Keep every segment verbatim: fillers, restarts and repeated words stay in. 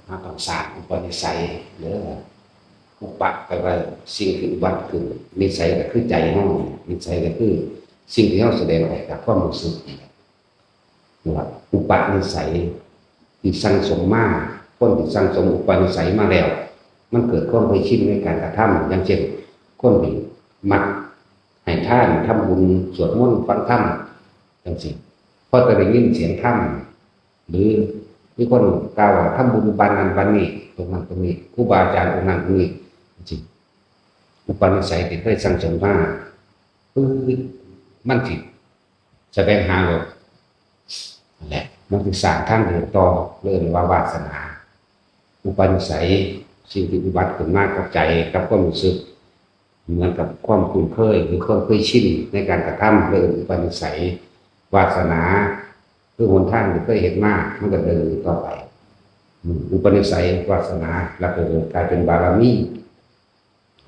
เราต้องสร้างอุปนิสัยเด้อ อุปะแปลว่าสิ่งที่อุบัติขึ้น นิสัยก็คือใจเฮา นิสัยก็คือสิ่งที่เฮาแสดงออกจากความรู้สึกนี่แหละ นะครับ อุปนิสัยที่สั่งสมมา คนที่สั่งสมอุปนิสัยมาแล้ว มันเกิดความเคยชินในการกระทำ อย่างเช่น คนที่มักให้ทาน ทำบุญ สวดมนต์ ฟังธรรม จังซี้ พอจะได้ยินเสียงธรรม หรือมีคนกล่าวว่าทำบุญบ้านนั้นบ้านนี้ ตรงนั้นตรงนี้ ครูบาอาจารย์องค์นั้นองค์นี้ จังซี้ อุปนิสัยที่เคยสั่งสมมา ปื๊ด มันสิ แสวงหาโลด นั่นแหละ มันสิสร้างทางเดินต่อ เรียกว่าวาสนา อุปนิสัย สิ่งที่อุบัติขึ้นมากับใจ กับความรู้สึก เหมือนกับความคุ้นเคย หรือความเคยชินในการกระทำ เรียกว่าอุปนิสัย วาสนา คือหนทางที่เคยเฮ็ดมา มันก็เดินต่อไป อืม อุปนิสัย วาสนา แล้วก็กลายเป็นบารมี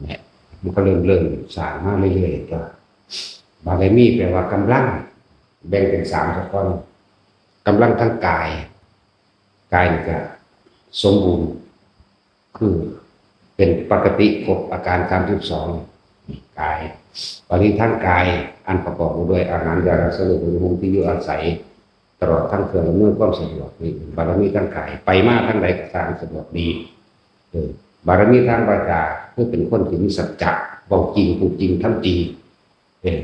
เนี่ย มันก็เริ่ม เริ่มสร้างมาเรื่อยๆ ก็ บารมีแปลว่ากำลัง แบ่งเป็นสามซะก่อน กำลังทางกาย กายนี่ก็สมบูรณ์ คือเป็นปกติครบอาการสามสิบสอง กาย บารมีทางกาย อันประกอบด้วยอาหาร ยารักษาโรค บำรุงที่อยู่อาศัย ตลอดทั้งเครื่องอำนวยความสะดวก นี่บารมีทางกาย ไปมาทางใดก็สร้างสะดวกดี เออ บารมีทางวาจา คือเป็นคนที่มีสัจจะ เว้าจริง พูดจริง ทำจริง เออ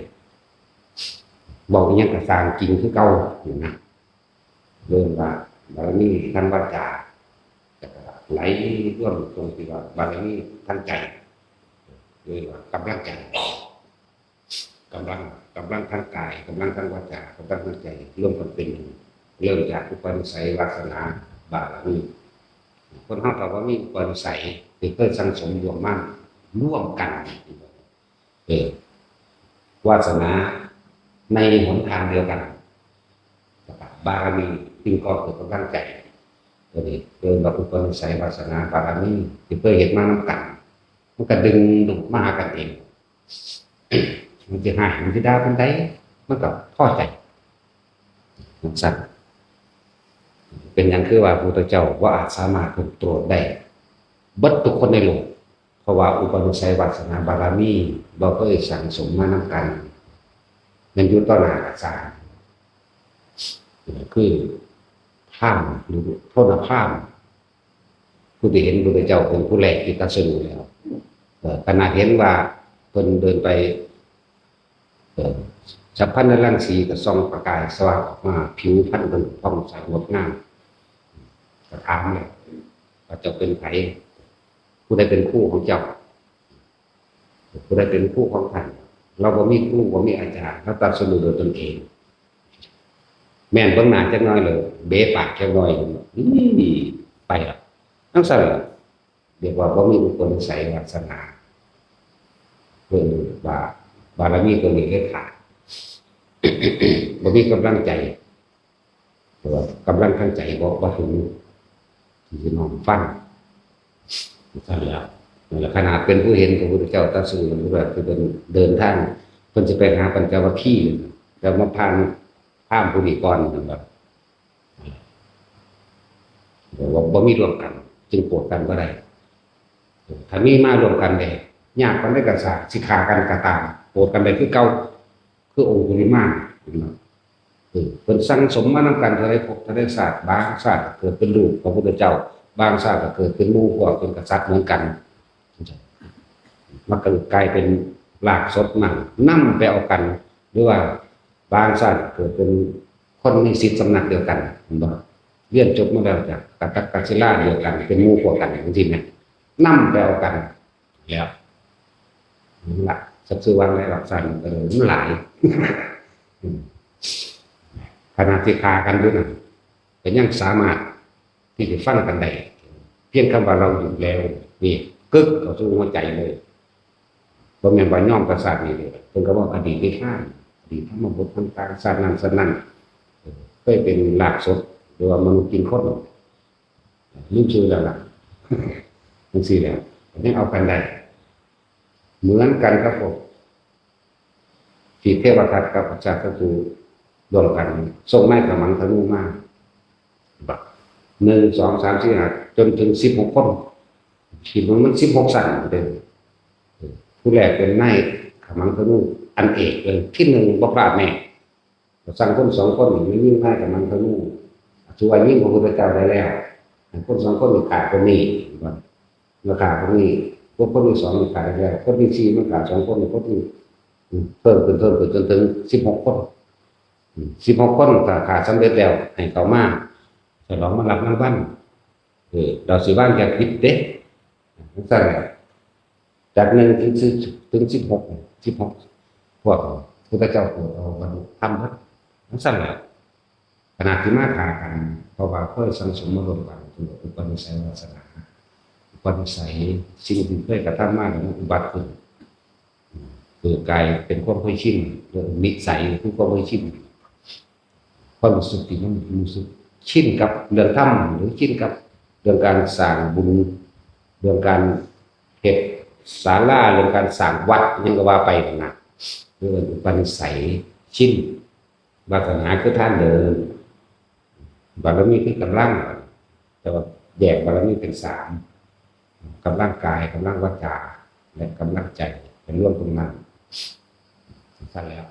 เว้าอิหยังก็สร้างจริงคือเก่า นี่นะ เรียกว่าบารมีทางวาจา แล้วก็ไหลรวมตรงที่ว่าบารมีทางใจ เรียกว่ากำลังใจ กำลัง กำลังทางกาย กำลังทางวาจา กำลังทางใจ รวมกันเป็นหนึ่ง เริ่มจากอุปนิสัยวาสนาบารมี คนเฮาถ้าว่ามีอุปนิสัยที่เคยสั่งสมรวมมา ร่วมกัน เออ วาสนาในหนทางเดียวกัน บารมีจึงก่อเกิดกำลังใจ ตัวนี้เรียกว่าอุปนิสัยวาสนาบารมี ที่เคยเฮ็ดมานำกัน มันก็ดึงดูดมาหากันเอง มันสิฮ้าย มันสิด่าปานใด มันก็พอใจ จั่งซั้น เป็นหยังคือว่าพระพุทธเจ้าบ่อาจสามารถลงโทษได้ เบิดทุกคนในโลก เพราะว่าอุปนิสัยวาสนาบารมีบ่เคยสั่งสมมานำกัน แม่นอยู่ต่อหน้าก็ซ่าง คือพราหมณ์หรือโทษนะ พราหมณ์ ผู้ที่เห็นพระพุทธเจ้าเป็นผู้แรกที่ตรัสรู้แล้ว เอ่อ ขนาดเห็นว่าเพิ่นเดินไป เอ่อ ฉัพพะนรังสีก็ส่องประกายสว่างออกมา ผิวพรรณเพิ่นผ่องใสงดงาม ก็ถามเลยว่า เจ้าเป็นไผ ผู้ใดเป็นครูของเจ้า ผู้ใดเป็นครูของท่าน เราบ่มีครู บ่มีอาจารย์ เราตรัสรู้โดยตนเอง แม่นเบิ่งหน้าจักหน่อยเลย เบะปากจักหน่อย อืม ไปละ จั่งซั้นล่ะ เรียกว่าบ่มีอุปนิสัยวาสนา เพิ่นว่าบารมีตัวนี้เลยขาด บ่มีกำลังใจ แต่ว่ากำลังทางใจบ่ บ่ถึง ที่สิน้อมฟัง จั่งซั้นแล้ว นั่นแหละ ขนาดเป็นผู้เห็นพระพุทธเจ้าตรัสรู้แล้ว คือเพิ่นเดินทาง เพิ่นสิไปหาปัญจวัคคีย์ แต่มาผ่านพราหมณ์ผู้นี้ก่อน นั่นแบบ บ่ บ่มีร่วมกัน จึงโกรธกันบ่ได้ ถ้ามีมาร่วมกันเด้ ยากปานใดก็ซ่าง สิฆ่ากันก็ตาม โกรธกันได้คือเก่า คือองคุลิมาน เห็นบ่ เออ เพิ่นสั่งสมมานำกันเท่าใดภพเท่าใดชาติ บางชาติก็เกิดเป็นลูกพระพุทธเจ้า บางชาติก็เกิดเป็นหมู่พวกเป็นกษัตริย์เหมือนกัน มันก็กลายเป็นรากสดมันนำไปเอากัน หรือว่าบางชาติก็เกิดเป็นคนมีสิทธิ์สำนักเดียวกัน เห็นบ่ เรียนจบมาแล้วจากกะตักกะศิลาเดียวกัน เป็นหมู่พวกกัน จั่งซี้แหม นำไปเอากัน แล้ว นั่นล่ะ สักชื่อว่าไงหลักสัน เออ มันหลาย อืม ขนาดที่ฆ่ากันอยู่นั่น ก็ยังสามารถที่จะฟังกันได้ เพียงคำว่าเราหยุดแล้ว นี่ กึกเข้าสู่หัวใจเลย บ่แม่นว่ายอมกับชาตินี้เด้อ เพิ่นก็บอกอดีตนิทาน อดีตธรรมบทต่างๆ ชาตินั้นชาตินั้น เออ เคยเป็นรากสด หรือว่ามนุษย์กินคน ลืมชื่อแล้วล่ะ จั่งซี้แหละ ยังเอากันได้ เหมือนกันกับพวก ที่เทวทัตกับอากาศศัตรูร่วมกัน ส่งนายขมังธนูมา บัก หนึ่ง สอง สาม สี่ ห้า จนถึง สิบหก คน คิดว่ามัน สิบหก ชั้นเด้อ ผู้แรกเป็นนายขมังธนู อันเอกเลย ที่หนึ่งบ่พลาดแน่ สั่งคนสองคนนี่ มันยิงนายขมังธนู ถือว่ายิงพระพุทธเจ้าได้แล้ว คนสองคนนี่ขาดคนนี้ เมื่อขาดคนนี้ พวกคนที่สองนี่ขาดได้แล้ว คนที่สี่มันขาดสองคน คนที่ อืม เพิ่มขึ้น เพิ่มขึ้น จนถึง สิบหก คน อืม สิบหก คน ถ้าขาดสำเร็จแล้ว ให้เขามา ฉลองมารับรางวัล เออ เราสิวางแผนผิดเด้ จังซั่นแหละ จาก หนึ่ง ถึง สิบ ถึง สิบหก สิบหก พวกพุทธเจ้าโปรดเอาบรรลุธรรมเบิด จังซั่นแหละ ขนาดที่มาฆ่ากัน เพราะว่าเคยสั่งสมมาร่วมกัน อุปนิสัยวาสนา อุปนิสัย สิ่งที่เคยกระทำมา แล้วมันอุบัติขึ้น คือกลายเป็นความเคยชิน หรือนิสัย คือความเคยชิน ความรู้สึกที่มันรู้สึกชินกับเรื่องธรรม หรือชินกับเรื่องการสร้างบุญ เรื่องการเฮ็ดศาลา เรื่องการสร้างวัด หยังก็ว่าไปนั่นนะ เรื่องอุปนิสัยชิน วาสนาคือทางเดิน บารมีคือกำลัง แต่ว่าแยกบารมีเป็นสาม กำลังกาย กำลังวาจา และกำลังใจ เป็นรวมตรงนั้น จังซั่นแล้ว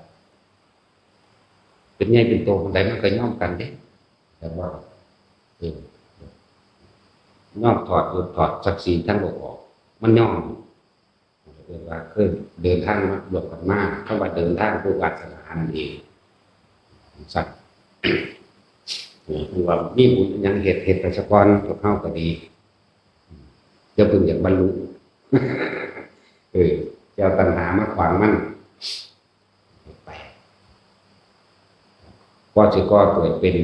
เป็นใหญ่เป็นโตปานใดมันก็ยอมกันเด้ แต่ว่า เออ ยอมถอด ถอดศักดิ์ศรีทางโลกออก มันยอม เรียกว่าเคยเดินทางมาร่วมกันมา คำว่าเดินทางคือวาสนานั่นเอง ซั่น เออ คือว่ามีบุญหยังเฮ็ด เฮ็ดไปซะก่อน พวกเฮาก็ดี อย่าเพิ่งอยากบรรลุ เออ จะเอาตัณหามาขวางมัน ไป ก็สิก่อเกิดเป็น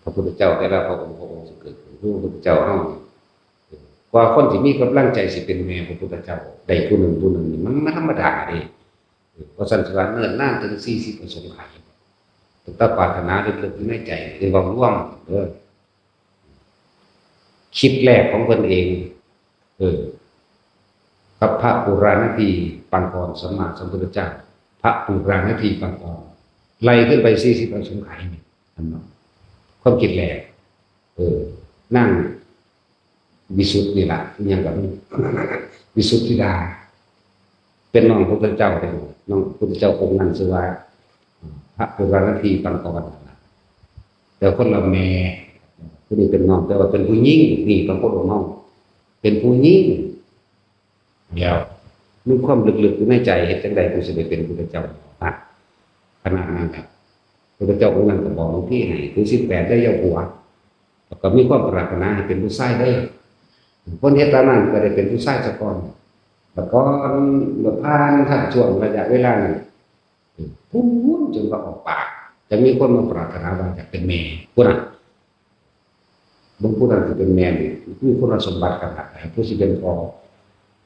พระพุทธเจ้า แต่ละพระองค์ พระองค์สิเกิดขึ้น คือพระพุทธเจ้าเฮานี่ กว่าคนสิมีกำลังใจสิเป็นแม่พระพุทธเจ้าได้ผู้หนึ่งผู้หนึ่งนี่มัน มันธรรมดาเด้ เออ เพราะฉะนั้นสิว่าเนิ่นนานถึง สี่สิบ อสงไขย ตั้งแต่ปรารถนาลึกๆอยู่ในใจ คือเว้ารวม เออ คลิปแรกของเพิ่นเอง เออ กับพระปุราณทีปางก่อน สัมมาสัมพุทธเจ้า พระปุราณทีปางก่อน ไล่ขึ้นไป สี่สิบ อสงไขยนี่ อันเนาะ ความคิดแรก เออ นางวิสุทธิ์นี่ล่ะ อิหยังก็ วิสุทธิดา เป็นน้องพุทธเจ้าเด้ น้องพุทธเจ้าองค์นั้นชื่อว่า พระปุราณทีปางก่อน แต่คนละแม่ ผู้นี้เป็นน้อง แต่ว่าเป็นผู้หญิง นี่พระพุทธองค์เฮาเป็นผู้หญิง แล้วมีความลึกๆอยู่ในใจ เฮ็ดจั่งใดกูสิได้เป็นพุทธเจ้า นะ ขนาดนั้นครับ พุทธเจ้าองค์นั้นก็บอกหลวงพี่ให้ ถือศีลแปดได้อย่าหัว แล้วก็มีความปรารถนาให้เป็นผู้ชายเด้อ คนเฮ็ดตามนั้นก็ได้เป็นผู้ชายซะก่อน แล้วก็ผ่านช่วงระยะเวลานั้น พู้นจนว่าออกปาก จะมีคนมาปรารถนาว่าอยากเป็นแม่ พู้นน่ะ เบิ่งผู้นั้นสิเป็นแม่นี่ มีคุณสมบัติขนาดใด ผู้สิเป็นพ่อ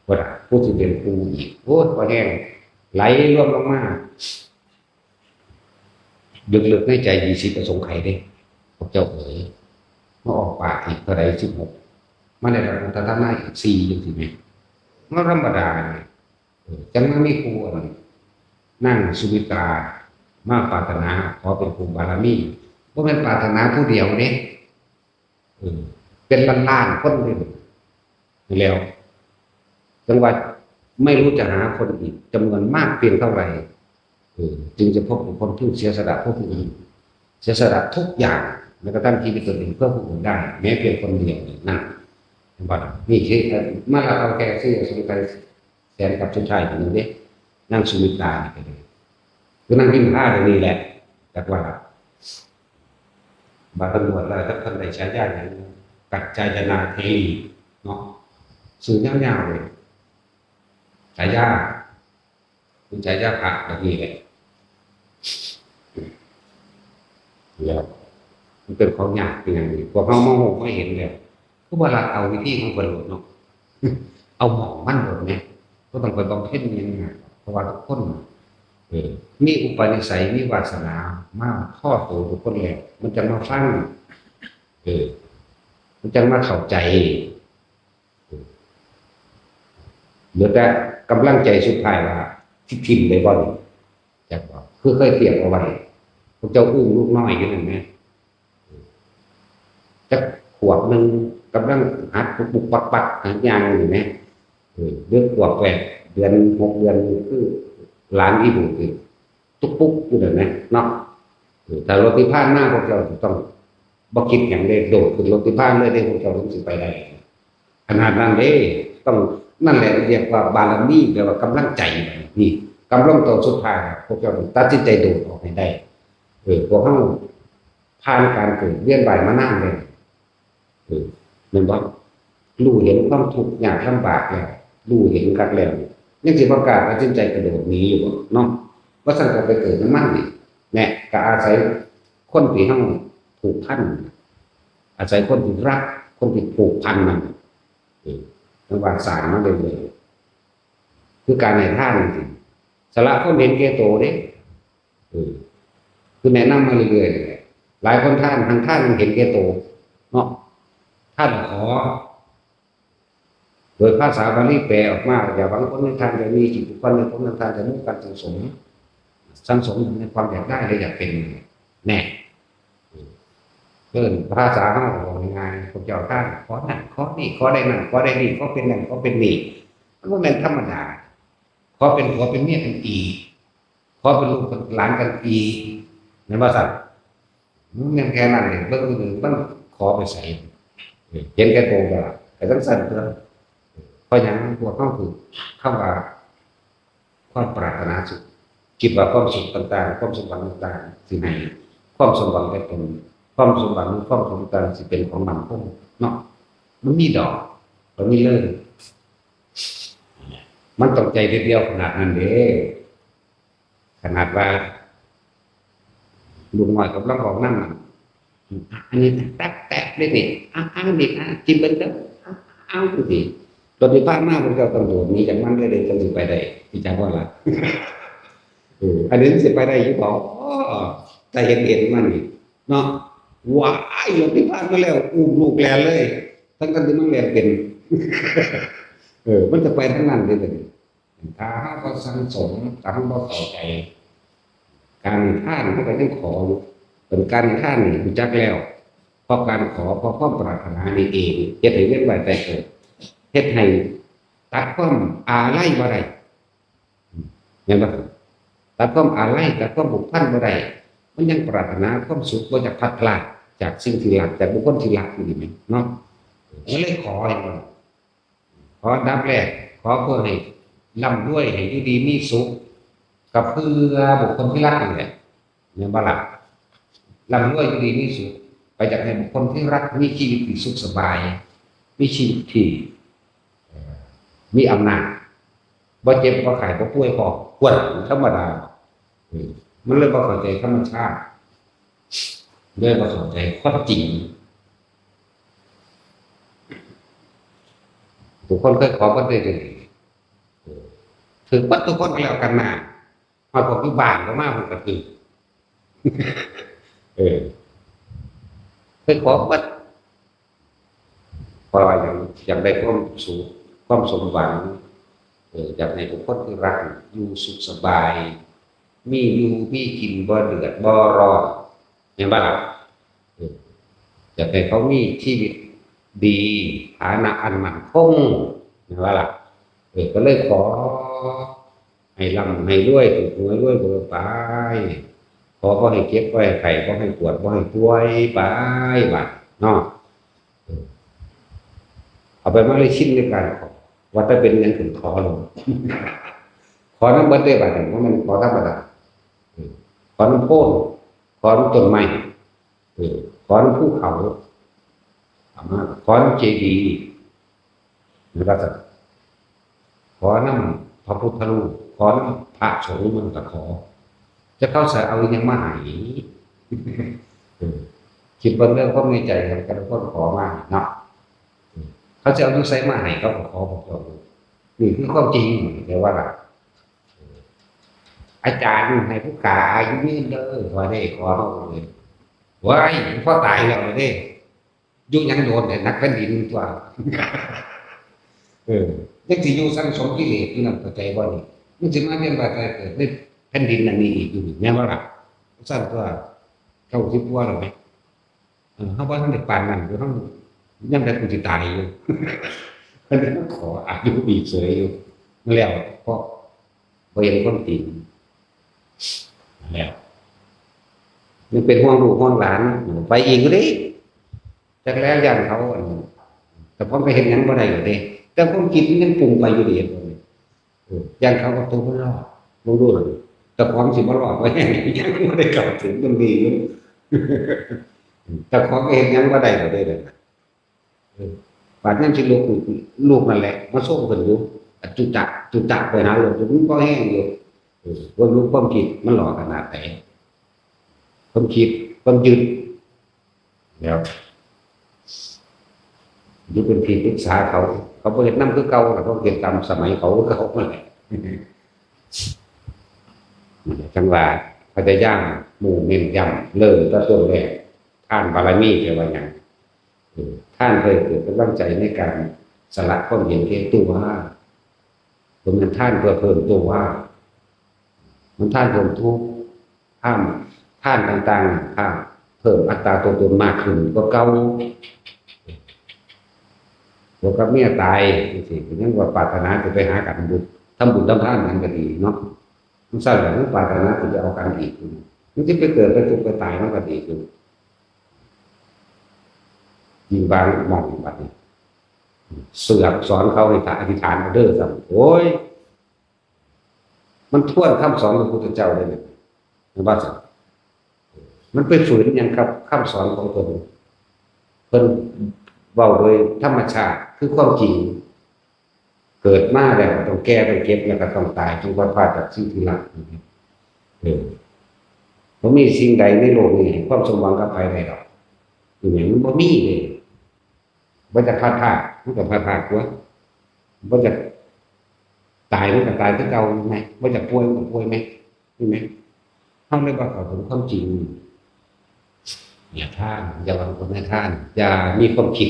พู้นน่ะ ผู้สิเป็นครูอีก โอ้ย พอแห้ง ไหลรวมลงมา ลึกๆในใจ ยี่สิบ อสงไขยเด้ พวกเจ้าเอ๋ย มาออกปากอีกเท่าใด สิบหก มาได้รับอุตตมะอีกสี่จังซี่แหม มันธรรมดานี่ เออ จั่งมามีครูอันนางสุมิตรา มาปรารถนาขอเป็นครูบารมี บ่แม่นปรารถนาผู้เดียวเด้ เออ เป็นล้านๆคนเลย แล้ว จังว่าไม่รู้จะหาคนอีกจำนวนมากเพียงเท่าไหร่ เออ จึงจะพบบุคคลผู้เสียสละเพื่อผู้อื่น เสียสละทุกอย่าง แม้กระทั่งชีวิตตนเองเพื่อผู้อื่นได้ แม้เพียงคนเดียวนี่ นั่น เห็นบ่ล่ะ นี่คือ มาลักเอาแค่สี่อสงไขยแสนกับสุดท้ายนี่เด้ นางสุมิตรานี่ก็เลย คือนางวิมหาเดี๋ยวนี้แหละ จักว่า บาดตำรวจแล้ว จักเพิ่นได้ฉายาหยัง กัจจายนาเทวีเนาะ ชื่อยาวๆเลย ฉายา เป็นฉายาพระแบบนี้แหละ แล้วมันเป็นของยากเป็นอย่างนี้ พวกเฮามาโฮมาเห็นแล้ว คือว่าลัดเอาวิธีของเพิ่นโลดเนาะ เอาหม่องมันโลดเนี่ย บ่ต้องไปบำเพ็ญอิหยังหนัก เพราะว่าทุกคน เออ มีอุปนิสัย มีวาสนา มาพอโตทุกคนแล้ว มันจั่งมาฟัง เออ มันจั่งมาเข้าใจ เหลือแต่กำลังใจสุดท้ายว่า สิถิ่มได้บ่นี่ จักว่า คือเคยเตรียมเอาไว้ พวกเจ้าอุ้มลูกน้อยอยู่นั่นแหม เออ จักขวบหนึ่งกำลังหัดปุกปุกปักปักหัดย่างอยู่นะเออหรือขวบแปดเดือนหกเดือนคือหลานอีบุคือตุกปุกอยู่เลยนะเนาะเออถ้ารถที่ผ่านมาพวกเจ้าจะต้องบ่คิดอย่างเด้โดดขึ้นรถที่ผ่านเลยเด้พวกเจ้าถึงสิไปได้ขนาดนั้นเด้ต้องนั่นแหละเรียกว่าบารมีแปลว่ากำลังใจนี่กำลังตัวสุดท้ายพวกเจ้าตัดสินใจโดดออกให้ได้เออพวกเขาผ่านการเกิดเวียนว่ายมานานเลย เออแม่นบ่รู้เห็นความทุกข์ยากลำบากแล้วรู้เห็นคักแล้วยังสิบ่กล้าตัดสินใจกระโดดหนีอยู่บ่เนาะว่าซั่นก็ไปเกิดนำมันนี่แหละก็อาศัยคนที่เฮาผูกพันอาศัยคนที่รักคนที่ผูกพันนั่นเออจั่งว่าสร้างมาเรื่อยๆคือการให้ทานจั่งซี้สละความเห็นแก่โตเด้ เออคือแนะนำมาเรื่อยๆนี่แหละหลายคนท่านทางท่านเห็นแก่โตเนาะท่านขอ โดยภาษาบาลีแปลออกมาอย่าหวังผลในทานจะมีจิตบุคคลในผลนั้นทานจะมุ่งการสั่งสมสั่งสมในความอยากได้และอยากเป็นแน่เออเพิ่นภาษาเฮาบอกง่ายๆพวกเจ้าท่านขอนั่นขอนี่ขอได้นั่นขอได้นี่ขอเป็นนั่นขอเป็นนี่มันบ่แม่นธรรมดา ขอเป็นผัวเป็นเมียกันอีก ขอเป็นลูกเป็นหลานกันอีกแม่นบ่ซั่นมันแม่นแค่นั้นเองเบิ่งอื่นมันขอไปใส่เห็นแก่ตัวก็ล่ะแต่จังซั่นเถอะเพราะหยังพวกเขาถือคำว่าความปรารถนาสุขคิดว่าความสุขต่างๆความสมหวังต่างๆสิให้ความสมหวังแก่ตนความสมหวังความสมหวังต่างๆสิเป็นของมั่นคงเนาะมันมีดอกมันมีเลย มันต้องใจเดียวขนาดนั้นเด้ขนาดว่าลูกน้อยกำลังออกน้ำมันอันนี้แตกแตกเลยนี่อ้างอ้างนี่อ้างกินเป็นเด้ออ้างอ้างสิรถที่ผ่านมามันก็ต้องโดดหนีจากมันเลยเลยจังสิไปได้ที่จังว่าละเอออันนี้มันสิไปได้อยู่บ่แต่เห็นเห็นมันนี่เนาะว้ายรถที่ผ่านมาแล้วอุ้มลูกแล่นเลยทั้งกันที่มันแล่นเป็นเออมันจะไปทั้งนั้นเลย ถ้าเฮาบ่สั่งสมถ้าเฮาบ่เข้าใจการให้ทานเฮาก็ยังขออยู่เป็นการให้ทานนี่รู้จักแล้วเพราะการขอเพราะความปรารถนานี่เองเฮ็ดให้เวียนว่ายตายเกิดเฮ็ดให้ตัดความอาลัยบ่ได้แม่นบ่ตัดความอาลัยตัดความผูกพันบ่ได้มันยังปรารถนาความสุขบ่อยากพลัดพรากจากสิ่งที่รักจากบุคคลที่รักอยู่นี่แม่นเนาะก็เลยขอให้มัน ขออันดับแรกขอเพื่อให้ร่ำรวยให้อยู่ดีมีสุขกับเพื่อบุคคลที่รักนี่แหละแม่นบ่ล่ะร่ำรวยอยู่ดีมีสุขไปจากให้บุคคลที่รักมีชีวิตที่สุขสบายมีชีวิตที่เอ่อมีอำนาจบ่เจ็บบ่ไข้บ่ป่วยพอควรธรรมดาเออมันเลยบ่เข้าใจธรรมชาติเลยบ่เข้าใจความจริง ทุกคนเคยขอเบิดเลยเด้อถือเบิดทุกคนก็แล้วกันนะมาพวกอยู่บ้านก็มามันก็ถือเออเคยขอเบิดเพราะว่าอยากอยากได้ความสุขความสมหวังเอออยากให้ทุกคนที่รักอยู่สุขสบาย มีอยู่มีกินบ่เดือดบ่ร้อนเห็นปะล่ะเอออยากให้เขามีชีวิตดีฐานะอันมั่นคงเห็นปะล่ะเออก็เลยขอให้ร่ำให้รวยถูกหวยรวยเบอร์ไปขอบ่ให้เจ็บบ่ให้ไข้บ่ให้ปวดบ่ให้ป่วยไปบัดเนาะเออเอาไปมาเลยชินในการขอว่าถ้าเป็นอย่างอื่นขอลงขอนำเบิดได้บัดนี้บ่แม่นขอธรรมดาเออขอนำโพนขอนำต้นไม้ เออขอนำภูเขาเอามาขอนำเจดีย์นะครับขอนำพระพุทธรูปขอนำพระสงฆ์มันก็ขอจะเข้าใส่เอาอิหยังมาให้เออคิดเบิ่งเรื่องความในใจกันคนขอมาเนาะเออเขาจะเอาอยู่ใส่มาให้เขาก็ขอบอกเรานี่คือความจริงแต่ว่าล่ะ อาจารย์ให้ผู้ขาอายุยืนเด้อว่าได้ขอเฮาเลยว้ายพ่อตายแล้วเด้อยู่ยังโดนแต่นักแผ่นดินตัวเออยังสิอยู่สั่งสมกิเลสอยู่นั่นเข้าใจบ่นี่มันสิมาเวียนว่ายตายเกิดในแผ่นดินอันนี้อีกอยู่นี่แม่นบ่ล่ะสั่นตัวเก้าสิบกว่าแล้วไหม เฮาบ่ทันได้ปานนั้นอยู่ เฮายังได้กูสิตายอยู่ เพิ่นขออายุอีกเสยอยู่ แล้ว เพราะบ่เห็นความจริง แล้ว ยังเป็นห่วงลูกห่วงหลาน ไปอีกอยู่เด้ จักแล้วย่านเขา อัน แต่ผมก็เฮ็ดหยังบ่ได้อยู่เด้ แต่ความคิดมันยังปรุงไปอยู่เด้ เออ ย่านเขาเอาตัวบ่รอด ลองดูหน่อย แต่ของสิบ่รอด ว่าแห้ง ยังบ่ได้เข้าถึงตรงนี้อยู่ แต่ของก็เฮ็ดหยังบ่ได้อยู่เด้ เออ บาดนั้นสิลูก ลูกนั่นแหละ มาส่งเพิ่นอยู่ อะจุจะ จุจะไปหาลูก มันบ่แห้งอยู่ เออ ว่าลูกความคิดมันหลอกขนาดไหน ความคิด ความยึด แล้ว อยู่เป็นที่ปรึกษาเขา เขาบ่เฮ็ดนำคือเก่าล่ะ เขาเฮ็ดตามสมัยเขาคือเก่านั่นแหละ จังว่าพยายามหมู่เน้นย้ำเริ่มแต่ต้นแรก ทานบารมีแปลว่าหยัง เออ ทานเพื่อเกิดกำลังใจในการสละความเห็นแก่ตัว บ่แม่นทานเพื่อเพิ่มตัว มันทานเพิ่มทุกข์ ทาน ทานต่างๆ ทานเพิ่มอัตราตัวตนมากขึ้นกว่าเก่า ผัวกับเมียตายจังซี้ ยังว่าปรารถนาจะไปหากันบุญ ทำบุญทำทานกันก็ดีเนาะ มันสั่นแหละ มันปรารถนาจะเอากันอีก มันจะไปเกิดไปทุกข์ไปตายมันก็ดีอยู่ ยิ่งบางหม่องบัดนี้ เสือกสอนเขาให้อธิษฐานเอาเด้อซ้ำ โอ้ย มันทวนคำสอนของพระพุทธเจ้าเลยเนี่ย มันว่าซั่น มันไปฝืนหยังกับคำสอนของเพิ่น เพิ่นเว้าโดยธรรมชาติ คือความจริง เกิดมาแล้วก็ต้องแก่ ต้องเจ็บ แล้วก็ต้องตาย ต้องพลัดพรากจากสิ่งที่รัก เออ บ่มีสิ่งใดในโลกนี้ให้ความสมหวังกับไผได้ดอก อีหยังมันบ่มีเลย บ่อยากพลัดพราก มันก็พลัดพรากตั๊ว บ่อยากตาย มันก็ตายคือเก่าแหม บ่อยากป่วย มันก็ป่วยแหม เห็นไหม เฮาเลยบ่เข้าถึงความจริง อย่าทาน อย่าหวังผลในทาน อย่ามีความคิด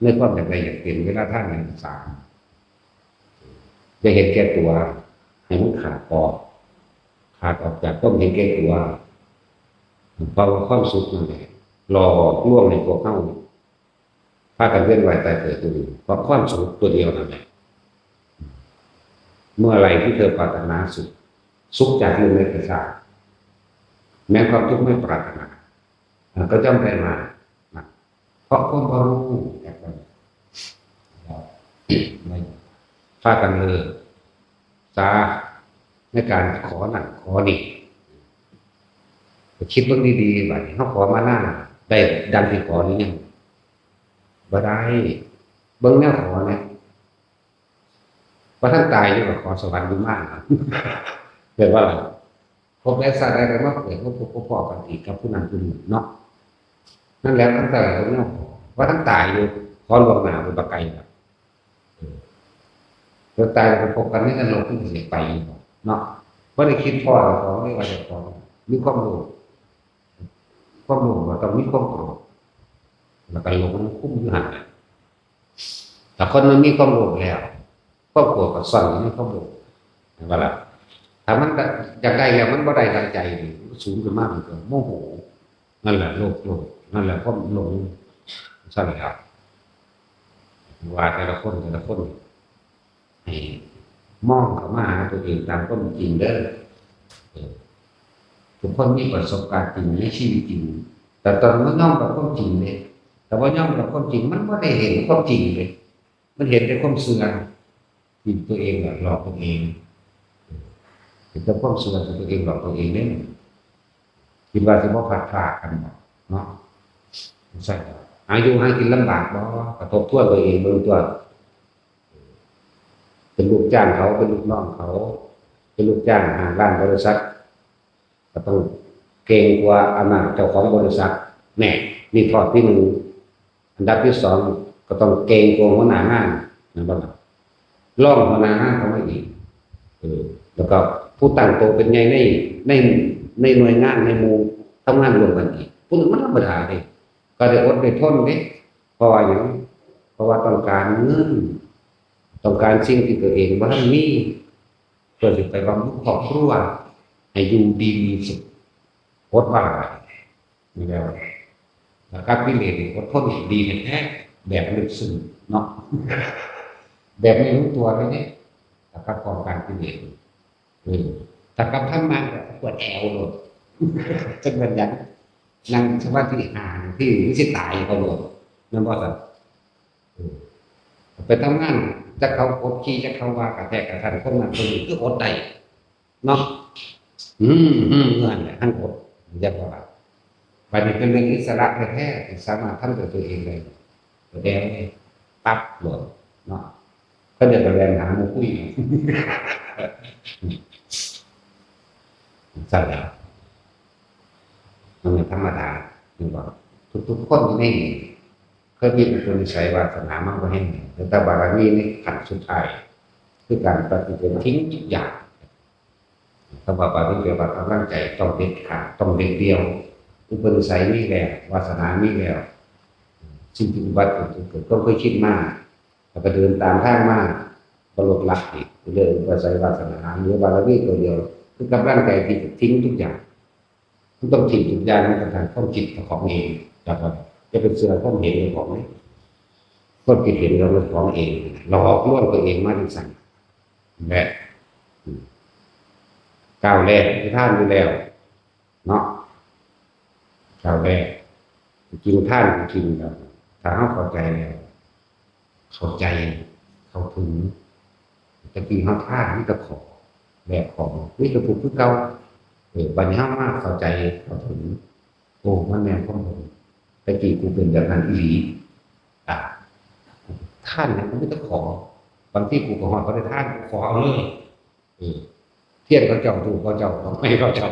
ในความอยากได้อยากเป็น เวลาทานให้สาม อย่าเห็นแก่ตัว ให้มันขาดออก ขาดออกจากความเห็นแก่ตัว เพราะว่าความสุขนั่นแหละ หลอกลวงให้พวกเฮา พากันเวียนว่ายตายเกิดอยู่นี่ เพราะความสุขตัวเดียวนั่นแหละ เมื่อไหร่ที่เธอปรารถนาสุข สุขจากเรื่องในกระชา แม้ความทุกข์ไม่ปรารถนา มันก็ย่อมได้มานะ เพราะความบ่รู้ พากันเลย ซะ ในการขอนั่นขอนี่ ไปคิดเบิ่งดีๆ บัดนี้ เฮาขอมานาน ได้ดังที่ขอหรือยัง บ่ได้ เบิ่งแนวขอเนี่ย บ่ทันตายอยู่ก็ขอสวรรค์วิมาน เห็นบ่ล่ะ ภพใดชาติใดก็มาเกิด มาพบมาพ้อกันอีกกับผู้นั้นผู้นี้เนาะ นั่นแหละ คันแต่ละคนเนาะ บ่ทันตายอยู่ ขอล่วงหน้าไปบักไกลล่ะ เออ แล้วตายแล้วไปพบกันในนรก มันสิไปอยู่บ่เนาะ บ่ได้คิดพ้อเจ้าของเลยว่าเจ้าของมีความโลภ ความโลภก็ต้องมีความโกรธ แล้วก็หลงคุมอยู่หั่นน่ะ ถ้าคนมันมีความโลภแล้ว ความโกรธก็ซ่อนอยู่ในความโลภ เห็นบ่ล่ะ ถ้ามันก็อยากได้แล้วมันบ่ได้ดังใจนี่ มันสูงขึ้นมา มันก็โมโห นั่นแหละโลภ โลภ นั่นแหละความหลง ซั่นแหละครับ ว่าแต่ละคน แต่ละคน ให้มองเข้ามาหาตัวเองตามความจริงเด้อ เออ ทุกคนมีประสบการณ์จริงในชีวิตจริง แต่ตอนมันยอมรับความจริงเนี่ย แต่ว่ายอมรับความจริง มันบ่ได้เห็นความจริงเลย มันเห็นแต่ความเชื่อที่ตัวเองหลอกตัวเอง เห็นแต่ความเชื่อที่ตัวเองหลอกตัวเองเนี่ย คิดว่าสิบ่พลัดพรากกันบ่เนาะ ใช่ครับ หาอยู่หากินลำบากบ่ ก็ทบทวนตัวเองเบิ่งตั๊ว เป็นลูกจ้างเขา เป็นลูกน้องเขา เป็นลูกจ้างห้างร้านบริษัท ก็ต้องเกรงกลัวอำนาจเจ้าของบริษัท แน่ นี่ข้อที่หนึ่ง อันดับที่สอง ก็ต้องเกรงกลัวหัวหน้างาน แม่นบ่ล่ะ รองหัวหน้างานเข้ามาอีก เออ แล้วก็ผู้ตั้งโตเป็นใหญ่ใน ใน ในหน่วยงาน ในหมู่ทำงานร่วมกันอีก ผู้นั้นมันธรรมดาเด้ ก็ได้อดได้ทนเด้ เพราะว่าหยัง เพราะว่าต้องการเงิน ต้องการสิ่งที่ตัวเองบ่ทันมี เพื่อสิไปบำรุงครอบครัว ให้อยู่ดีมีสุข อดบ่ได้ นี่แหละ กับกิเลสนี่อดทนดีแท้ๆ แบบลึกซึ้งเนาะ แบบไม่รู้ตัวเลยเนี่ย กับกองการกิเลส เออ ถ้ากับธรรมะก็ปวดแอวโลด จักแม่นหยัง นั่งสมาธิห้านาที มันสิตายเขาโลด แม่นบ่ซั่น เออ ไปทำงาน จักเขากดขี่ จักเขาว่ากระแทกกระทัน คนนั้นคนนี้คืออดได้ เนาะ อืม อืม นั่นแหละ ทั้งอด เรียกว่า บัดนี้เป็นเรื่องอิสระแท้ๆ ที่สามารถทำด้วยตัวเองได้ ตัวเองปั๊บโลดเนาะ เขาเรียกว่าแล่นหาหมู่คุย ซั่นแหล้ว มันเป็นธรรมดา แม่นบ่ ทุกๆ คนอยู่ในนี่ เคยมีอุปนิสัยวาสนามาบ่แฮง แต่บารมีในขั้นสุดท้าย คือการปฏิบัติทิ้งทุกอย่าง คำว่าบารมีแปลว่ากำลังใจต้องเด็ดขาด ต้องเด็ดเดี่ยว อุปนิสัยมีแล้ว วาสนามีแล้ว สิ่งที่อุบัติเกิดขึ้น เกิด ก็เคยคิดมา แล้วก็เดินตามทางมา บ่ลดละอีก เรื่องอุปนิสัยวาสนา เหลือบารมีตัวเดียว คือกำลังใจที่จะทิ้งทุกอย่าง มันต้องทิ้งทุกอย่าง มันกระทั่งความคิดของเอง แล้วก็จะไปเชื่อความเห็นของนี่ ความคิดเห็นเราเป็นของเอง หลอกลวงตัวเองมาจังซั่น และ อืม ก้าวแรกที่ท่านอยู่แล้ว เนาะ ก้าวแรก กินท่านกินแล้ว ถ้าเราเข้าใจแล้ว เข้าใจ เข้าถึง ตะกี้เฮาท่านมีแต่ขอ แลกของ มีแต่ทุกข์คือเก่า เออ บัดนี้เฮามาเข้าใจ เข้าถึง โอ้ มันแม่นความเพิ่น ตะกี้กูเป็นแบบนั้นอีหลี อ่ะ ท่านเนี่ยมันมีแต่ขอ บางทีกูก็ฮอดบ่ได้ท่าน กูขอเอาเลย เออ เทียนเขาเจ้า ธูปเขาเจ้า ดอกไม้เขาเจ้า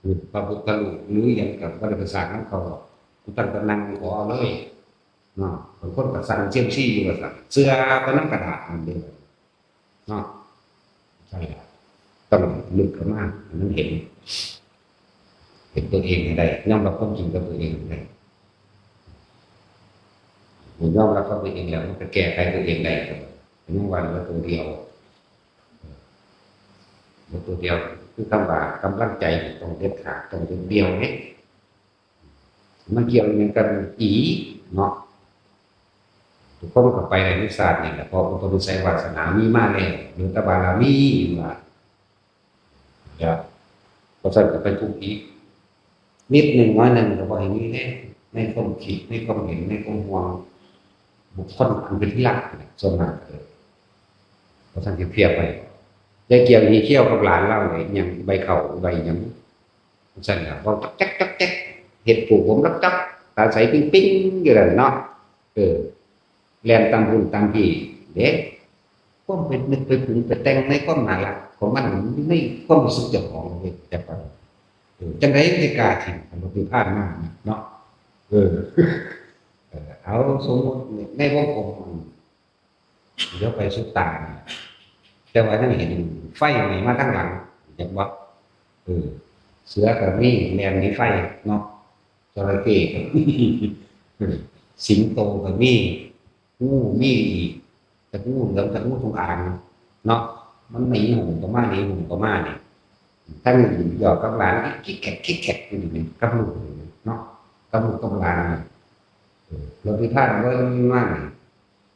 เออ พระพุทธรูป หรือหยังก็บ่ได้ไปสร้างนำเขาหรอก กูตั้งแต่นั่งขอเอาเลย เนาะ บางคนก็สั่นเซียมซีอยู่ว่าซั่น เชื่อไปนำกระดาษนั่นเด้ เนาะ ใช่ครับ ต้องลึกเข้ามา ให้มันเห็น เห็นตัวเองให้ได้ ยอมรับความจริงกับตัวเองให้ได้ เมื่อยอมรับกับตัวเองแล้ว มันก็แก้ไขตัวเองได้ครับ มันยังว่าเหลือตัวเดียว เหลือตัวเดียว คือคำว่ากำลังใจนี่ต้องเด็ดขาด ต้องเด็ดเดี่ยวเด้ มันเกี่ยวอิหยังกันอีกเนาะ ทุกคนก็ไปในชาตินี่แหละ เพราะอุปนิสัยวาสนามีมาแล้ว เหลือแต่บารมีว่า เดี๋ยว เพราะฉะนั้นก็ไปทุกข์อีก นิดหนึ่งน้อยหนึ่งก็บ่ให้มีแน่ ในความคิด ในความเห็น ในความห่วง บุคคลอันเป็นที่รักเนี่ย ส่วนมากก็เลย เพราะฉะนั้นสิเพียบไป ยายเกี่ยวหีเขี้ยวกับหลานเล่าเลย ยังใบเข่าใบหยัง ซั่นล่ะ เว้าจ๊อกแจ๊กจ๊อกแจ๊ก เฮ็ดผูกผมลักจับ ตาใสปิ๊งปิ๊งอยู่นั่นเนาะ เออ แล่นตามพุ่นตามพี้เด้ ความไปนึกไปปรุงไปแต่งในความน่ารักของมัน ในความรู้สึกเจ้าของเด้ จักว่า เออ จั่งใดมันสิกล้าถิ่ม คันบ่เคยผ่านมาเนาะ เออ เออ เอาสมมุติในวงกลม เดี๋ยวไปสุดตานี่ แต่ว่ายังเห็นไฟไหม้มาทางหลัง เห็นบ่ เออ เสือก็มีแล่นหนีไฟเนาะ จระเข้ก็มี เออ สิงโตก็มี งูมีอีก จักงูเหลือม จักงูจงอางเนาะ มันหนีหงส์ก็มา หนีหงส์ก็มานี่ ทั้งหญิงหยอกกับหลาน คิกแคกคิกแคกอยู่นี่ กับลูกนี่เนาะ กับลูกกับหลานนี่ เออ แล้วที่ผ่านมานี่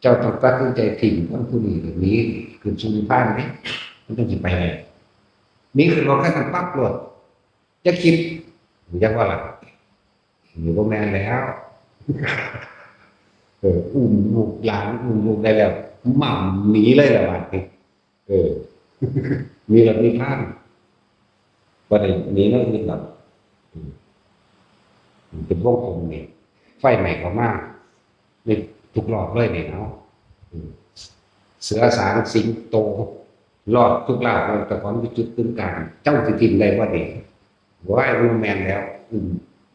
เจ้าต้องตัดสินใจถิ่มคนผู้นี้ หนีขึ้นสู่นิพพานเด้ มันจั่งสิไปได้ หนีขึ้นรถคันนั้นปั๊บโลด อย่าคิด อย่าว่าล่ะ นี่บ่แม่นแล้ว เออ อุ้มลูกหลาน อุ้มลูกได้แล้ว หม่ำหนีเลยล่ะบาดนี้ เออ หนีรถนิพพาน บ่ได้หนีแนวอื่นดอก อืม เป็นวงกลมนี่ ไฟไหม้เข้ามา นี่ทุกรอบเลยนี่เนาะ อืม เสือสางสิงโต รอดทุกรอบ เจ้าของอยู่จุดกึ่งกลาง เจ้าสิถิ่มได้บ่นี่ โอ้ย บ่แม่นแล้ว อืม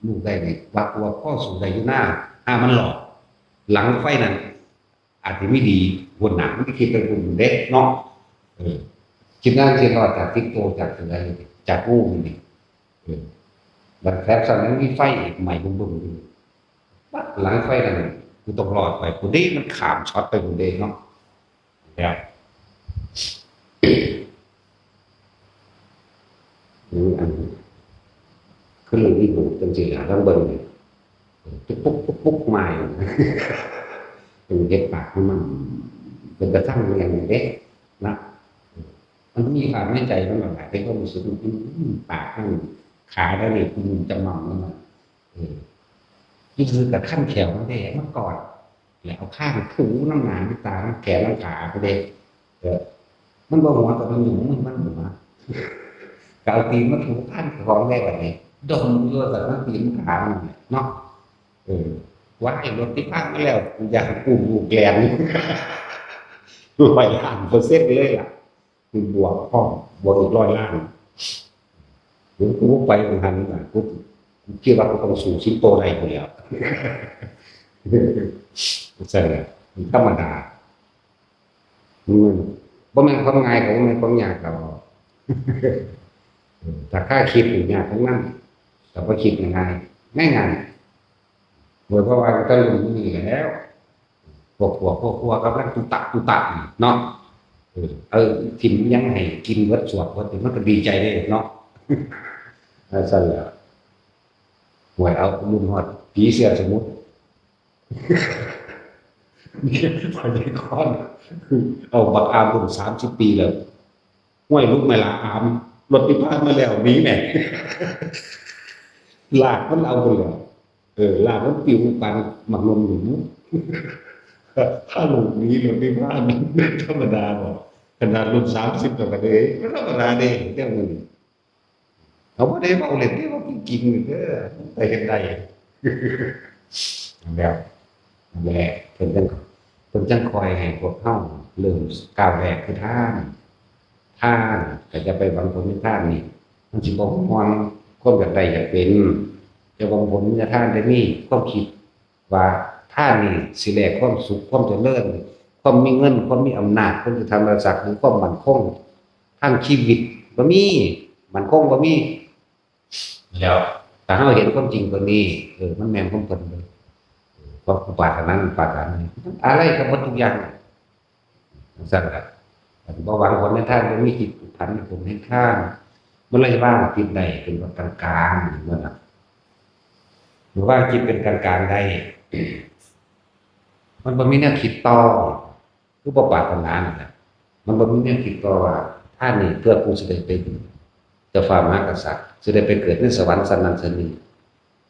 ลูกได้นี่ ว่า ว่าพ่อสู้ได้อยู่หน้า ถ้ามันรอด หลังไฟนั่น อาจสิมีดี พุ้นน่ะ มันสิคิดไปพุ้นเด้เนาะ เออ คิดว่าสิรอดจากสิงโต จากเสือนี่ จากงูนี่ เออ บัดแถมซ้ำยังมีไฟอีก ไหม้บึ้มๆอยู่ ปั๊บ หลังไฟนั่น กูต้องรอดไปพุ้นเด้ มันข้ามช็อตไปพุ้นเด้เนาะ แล้ว อืม อัน คือเรื่องนี้ผมจังซี่ล่ะ ลองเบิ่ง ปุ๊กปุ๊กปุ๊กปุ๊กมาอยู่นะ เป็นเฮ็ดปากมัน เป็นกระทั่งอย่างนี้เด้นะ มันมีความในใจมันหลายๆเป็นความรู้สึกมันปากมันขาแล้วนี่คุณจะมังมันเออที่คือกับขั้นแขวมันได้มันกอดแล้วเอาข้างถูน้ำหนาน้ำตาน้ำแขนน้ำขาไปเลยเออมันบ่หัวแต่มันหนุ่มมันมันหัวก็เอาตีนมาถูข้างของได้แบบนี้ดมอยู่แต่มันตีนขามันเนี่ยเนาะ เออว่าไอ้รถที่พังมาแล้วกูอยากกู้ลูกแกนร้อยล้านเปอร์เซ็นต์เลยล่ะคือบวกพ่อมบวกอีกร้อยล้านเดี๋ยวกูไปกูหันมากูกูคิดว่ากูต้องสู้สิงโตได้คนเดียวใช่เลยมันธรรมดามันบ่แม่นความง่ายกับบ่แม่นความยากกับถ้าข้าคิดอยู่ยากทั้งนั้นแต่พอคิดง่ายง่ายง่ายโดยเพราะว่าตะลุมนี่แล้ว พวกพวกพวกพวกกำลังตุตะตุตะเนาะเออเออถิ่มยังให้กินเวิร์ดสวดเวิร์ดมันก็ดีใจเลยเนาะอาจารย์แล้วหวยเอาลุงหอดผีเสียสมุทรนี่พอดีคอนเอาบักอามลุงสามสิบปีแล้วห้วยลุกไม่ละอามรถที่ผ่านมาแล้วหนีแม่ลากมันเอาไปเลย เออลากมันปิวปันหมากนมอยู่นู้นถ้าลูกนี้รถไม่พลาดธรรมดาบอกขนาดรุ่นสามสิบต่อกันเลยไม่ธรรมดาเด้เรื่องมันเขาไม่ได้เบาเล่นที่ว่ากินกินเด้อแต่เห็นได้แล้วแหละเพิ่นจังเพิ่นจังคอยให้พวกเขาเริ่มก้าวแรกคือทานทานก็จะไปหวังผลในทานนี่มันสิบอกมองความอยากได้อยากเป็นจะหวังผลในทานได้มีความคิด ว่าทานนี่สิแลกความสุขความเจริญความมีเงินความมีอำนาจความจะทำราชาคือความมั่นคงทางชีวิตบ่มีมั่นคงบ่มีแล้วถ้าเราเห็นความจริงตัวนี้เออมันแม่นความเพิ่นเลยความปรารถนาปรารถนาอะไรกับหมดทุกอย่าง จั่งซั่นล่ะบ่หวังผลในทานบ่มีจิตผูกพันผูกในทานมันเลยว่างจิตได้เป็นแบบกลางๆนั่นน่ะมันว่างจิตเป็นกลางๆได้มันบ่มีแนวคิดต่อคือบ่ปรารถนานั่นแหละมันบ่มีแนวคิดต่อว่าทานนี่เพื่อกูสิได้เป็นเจ้าฟ้ามหากษัตริย์สิได้ไปเกิดในสวรรค์ชั้นนั้นชั้นนี้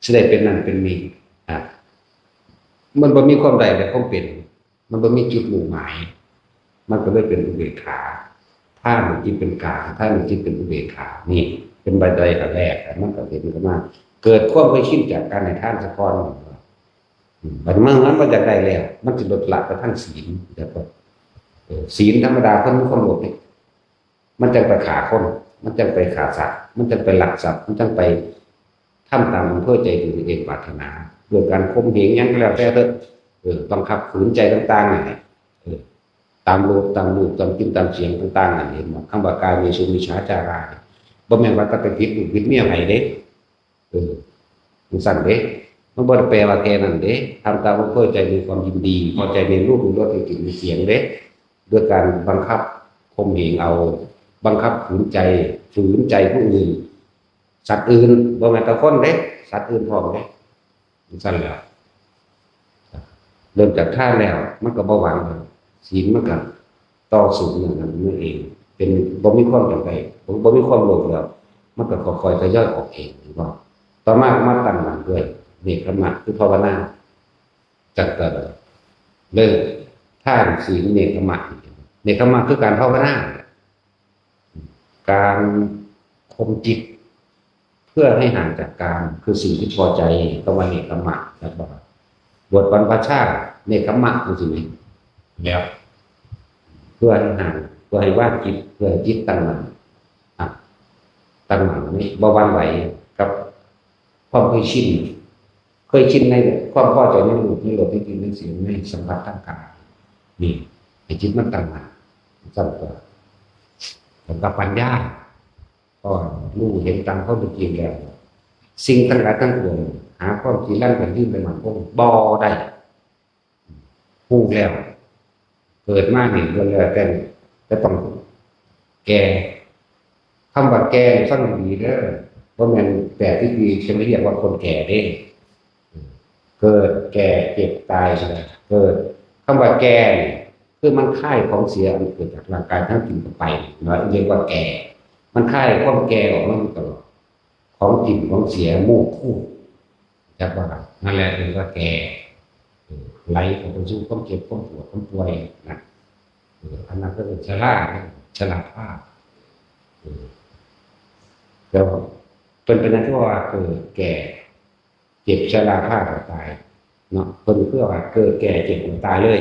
สิได้เป็นนั่นเป็นนี่อ่ะมันบ่มีความได้และความเป็น มันบ่มีจุดมุ่งหมาย มันก็เลยเป็นอุเบกขา ทานจิตเป็นกลางทานจิตเป็นอุเบกขา นี่ เป็นบันไดขั้นแรก มันก็เห็นขึ้นมา เกิดความเคยชินจากการให้ทานสะก่อนอืมบัดเมื่อมันบ่อยากได้แล้ว มันสิลดละไปทางศีล แล้วก็ เออศีลธรรมดาคนมีความโลภนี่ มันจั่งไปฆ่าคน มันจั่งไปฆ่าสัตว์ มันจั่งไปลักทรัพย์ มันจั่งไปทำตามอำเภอใจที่ตัวเองปรารถนา ด้วยการข่มเหงหยังก็แล้วแต่เถอะ เออ บังคับขืนใจต่างๆนั่นแหละ เออ ตามรูป ตามรูป ตามกลิ่น ตามเสียงต่างๆนั่น เห็นบ่ คำว่ากาเมสุมิจฉาจาราเนี่ย บ่แม่นว่าจะไปผิดลูกผิดเมียไผเด้ เออ จั่งซั้นเด้ มันบ่ได้แปลว่าแค่นั้นเด้ ทำตามอำเภอใจมีความยินดี พอใจในรูป ในรส ในกลิ่น ในเสียงเด้ ด้วยการบังคับข่มเหงเอา บังคับขืนใจ ฝืนใจผู้อื่น สัตว์อื่น บ่แม่นแต่คนเด้ สัตว์อื่นพร้อมเด้ จั่งซั้นแหละ เริ่มจากทานแล้ว มันก็บ่หวัง ศีลมันก็ต่อสู้เรื่องนั้นมันเอง เป็น บ่มีความอยากได้ บ่ บ่มีความโลภแล้ว มันก็ค่อยๆทยอยออกเอง เห็นบ่ ต่อมาก็มาตั้งมั่นด้วย เนกขมะ คือภาวนา จั่งก็เริ่มทาน ศีล เนกขมะ เนกขมะคือการภาวนา การข่มจิต เพื่อให้ห่างจากกาม คือสิ่งที่พอใจ คำว่าเนกขมะ แล้วก็บทบรรพชา เนกขมะ จั่งซี้แหม แล้ว เพื่อให้ห่าง เพื่อให้วางจิต เพื่อให้จิตตั้งมั่น อ่ะ ตั้งมั่นนี่ บ่หวั่นไหวกับความเคยชิน เคยชินในความพอใจในรูป ในรส ในกลิ่น ในเสียง ในสัมผัสทางกาย นี่ ให้จิตมันตั้งมั่น จั่งก็ แล้วก็ปัญญา ก็รู้เห็นตามความเป็นจริงแล้ว สิ่งทั้งหลายทั้งปวง หาความจีรังยั่งยืนและมั่นคงบ่ได้ ฮู้แล้ว เกิดมานี่ล้วนแล้วแต่จะต้องแก่ คำว่าแก่นี่ฟังดีเด้อ บ่แม่นแปลที่ดีจะไม่เรียกว่าคนแก่เด้ เออ เกิดแก่เจ็บตายนะเกิดคำว่าแก่เนี่ยคือมันคายของเสียอันเกิดจากร่างกายทั้งกินเข้าไปเนาะเรียกว่าแก่ มันคายความแก่ออกมาอยู่ตลอดของกินของเสียโมกคู่จักว่านั่นแหละเรียกว่าแก่เออไหลเข้าไปสู่ความเจ็บความปวดความป่วยนะเอออันนั้นก็เป็นชรานะชราภาพเออแล้วเป็นเป็นนั้นที่ว่าเกิดแก่ เจ็บชราพาดตายเนาะเพิ่นเพื่อว่าเกิดแก่เจ็บตายเลย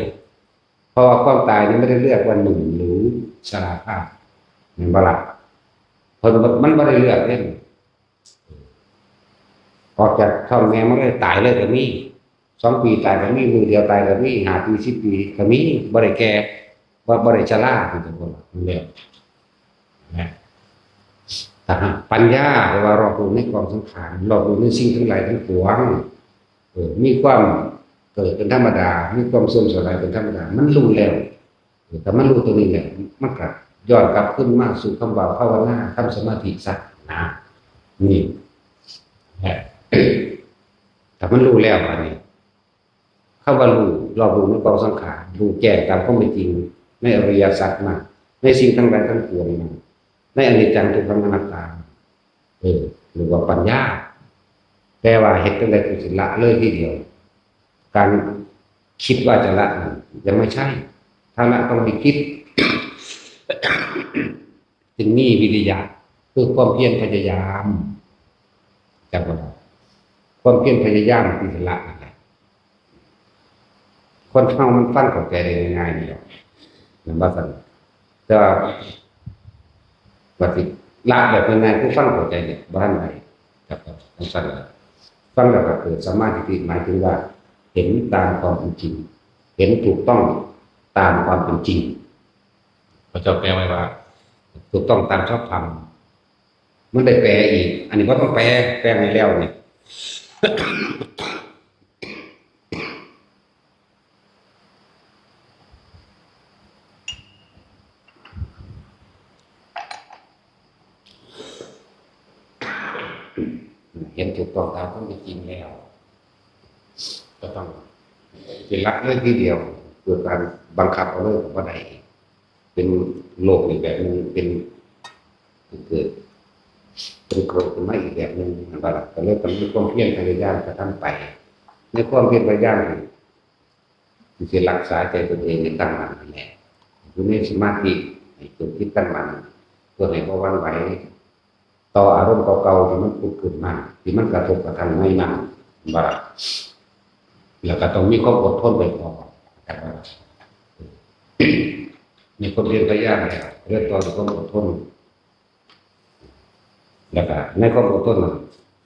เพราะว่าความตายนี่ไม่ได้เลือกว่าหนุ่มหรือชราพาดแม่นบ่ล่ะเพิ่นมันบ่ได้เลือกเด้ออกจากท้องแม่มาเลยตายเลยก็มีสองปีตายก็มีมื้อเดียวตายก็มีห้าปีสิบปีก็มีบ่ได้แก่บ่บ่ได้ชราคือจั่งซั่นล่ะมันแล้ว นะถ้าหากปัญญาแปลว่ารอบรู้ในกองสังขารรอบรู้ในสิ่งทั้งหลายทั้งปวงเออมีความเกิดเป็นธรรมดา มีความเสื่อมสลายเป็นธรรมดา มันรู้แล้วเออแต่มันรู้ตัวนี้แหละมันก็ย้อนกลับขึ้นมาสู่คำว่าภาวนาทำสมาธิซะนะนี่แหละถ้ามันรู้แล้วอันนี้ คำว่ารู้รอบรู้ในกองสังขารรู้แจ้งตามความเป็นจริง ในอริยสัจมาในสิ่งทั้งหลายทั้งปวงมาในอนิจจังทุกขังอนัตตาเออหรือว่าปัญญา แต่ว่าเฮ็ดจั่งใดคือสิละเลยทีเดียว การคิดว่าจะละนั้นยังไม่ใช่ ถ้าละต้องมีคิด จึงมีวิริยะคือความเพียรพยายามจักว่าความเพียรพยายามที่จะละนั่นแหละคนเฮามันฟังเข้าใจได้ง่ายๆนี่แหละนั่นว่าซั่นแต่ว่าว่าสิละแบบง่ายๆคือฟังเข้าใจเนี่ยบ่ทันได้ครับจังซั่นล่ะฟังแล้วก็เกิดสัมมาทิฏฐิหมายถึงว่า เห็นตามความเป็นจริง เห็นถูกต้องตามความเป็นจริง พระเจ้าแปลไว้ว่า ถูกต้องตามชอบธรรม มันได้แปลอีก อันนี้ว่าต้องแปล แปลให้แล้วนี่เห็นถูกต้องตามความเป็นจริงแล้ว ก็ต้องเป็นละเลยทีเดียวเกิดการบังคับเอาเลยก็บ่ได้เป็นโลกอีกแบบหนึ่งเป็นเกิดเป็นโกรธขึ้นมาอีกแบบหนึ่งนั่นแหละก็เลยต้องมีความเพียรพยายามกระทำไป ในความเพียรพยายามที่จะรักษาใจตนเองให้ตั้งมั่นนั่นแหละอยู่ในสมาธิให้เกิดจิตตั้งมั่นเพื่อให้บ่หวั่นไหว ต่ออารมณ์เก่าๆที่มันผุดขึ้นมาที่มันกระทบกระทั่งในนั้นว่าแล้วก็ต้องมีความอดทนไปพอกันว่ามีคนเรียนพยายามแล้วเรียนต่อด้วยความอดทนแล้วก็ในความอดทนนั้น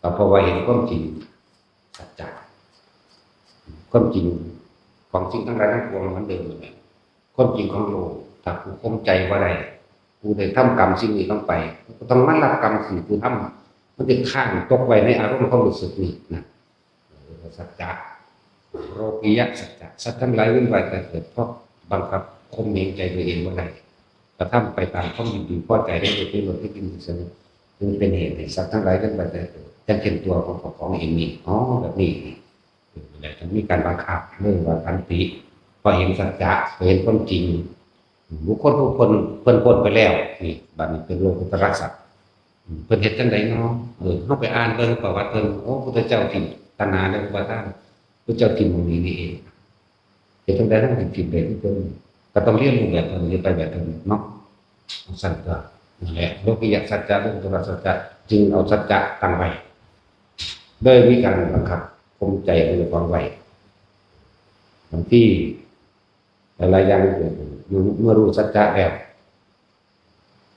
ก็เพราะว่าเห็นความจริงสัจจะความจริงของสิ่งทั้งหลายทั้งปวงมันเดิมนั่นแหละ ความจริงของโลก ถ้าผู้ข่มใจบ่ได้ ผู้ได้ทำกรรมสิ่งนี้ลงไป ก็ต้องมารับกรรมสิ่งผู้ทำมันจะค้างตกไว้ในอารมณ์ความรู้สึกนี้นะเออสัจจะโลกิยะสัจจะสัตว์ทั้งหลายเวียนว่ายตายเกิดเพราะบังคับข่มเหงใจตัวเองบ่ได้กระทำไปตามความยินดีพอใจได้โดยเป็นหมดที่กินสนิทจึงเป็นเหตุให้สัตว์ทั้งหลายเวียนว่ายตายเกิดอย่างเช่นตัวของของเองนี่อ๋อแบบนี้นี่ อะไรทั้งมีการบังคับเรื่องว่าขันติพอเห็นสัจจะพอเห็นความจริง บุคคลผู้คนเพิ่นพ้นไปแล้วนี่บัดนี้เป็นโลกุตระสัจเพิ่นเฮ็ดจังไดเนาะเออเฮาไปอ่านเบิ่งประวัติเพิ่นโอ้พุทธเจ้าทิ่มตัณหาและอุปาทานพุทธเจ้าทิ่มหม่องนี้นี่เองเฮ็ดจังได๋ทั้งสิทิ่มได้คือเพิ่นก็ต้องเรียนรู้แบบเพิ่นเฮ็ดไปแบบเพิ่นเนาะซั่นก็นั่นแหละโลกิยะสัจจะโลกุตระสัจจะจึงเอาสัจจะตั้งไว้ โดยมีการบังคับข่มใจของเจ้าของไว้บางทีหลายๆอย่างเกิดขึ้นอยู่เมื่อรู้สัจจะแล้ว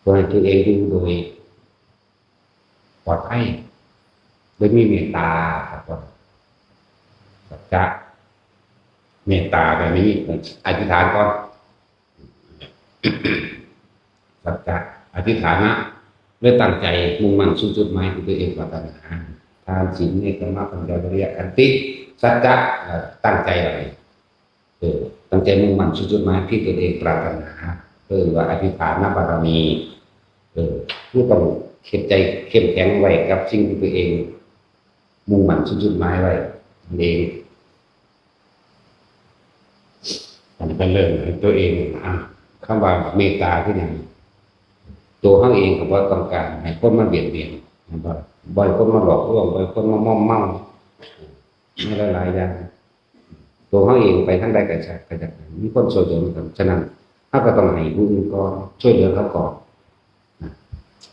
ก็ให้ตัวเองอยู่โดยปลอดภัยโดยมีเมตตาครับว่าสัจจะเมตตาแบบนี้อธิษฐานก่อน สัจจะอธิษฐานะและตั้งใจมุ่งมั่นสู่จุดหมายที่ตัวเองปรารถนาทานศีลเนกขัมมะปัญญาวิริยะขันติสัจจะตั้งใจอะไรเออตั้งใจมุ่งมั่นสู่จุดหมายที่ตัวเองปรารถนาเออว่าอธิษฐานบารมีเออผู้ต้องเข็ดใจเข้มแข็งไว้กับสิ่งที่ตัวเอง มุ่งมั่นสู่จุดหมายไว้นั่นเอง ก็เริ่มให้ตัวเองอ่ะ คำว่าเมตตาคือหยัง ตัวเฮาเองก็บ่ต้องการให้คนมาเบียดเบียน บ่ บ่ให้คนมาหลอกลวง บ่ให้คนมามอมเมา ในหลายๆอย่าง ตัวเฮาเองไปทางใดก็จะ ก็จะมีคนช่วยเหลือเหมือนกัน ฉะนั้นเฮาก็ต้องให้ผู้อื่นก่อน ช่วยเหลือเขาก่อนนะ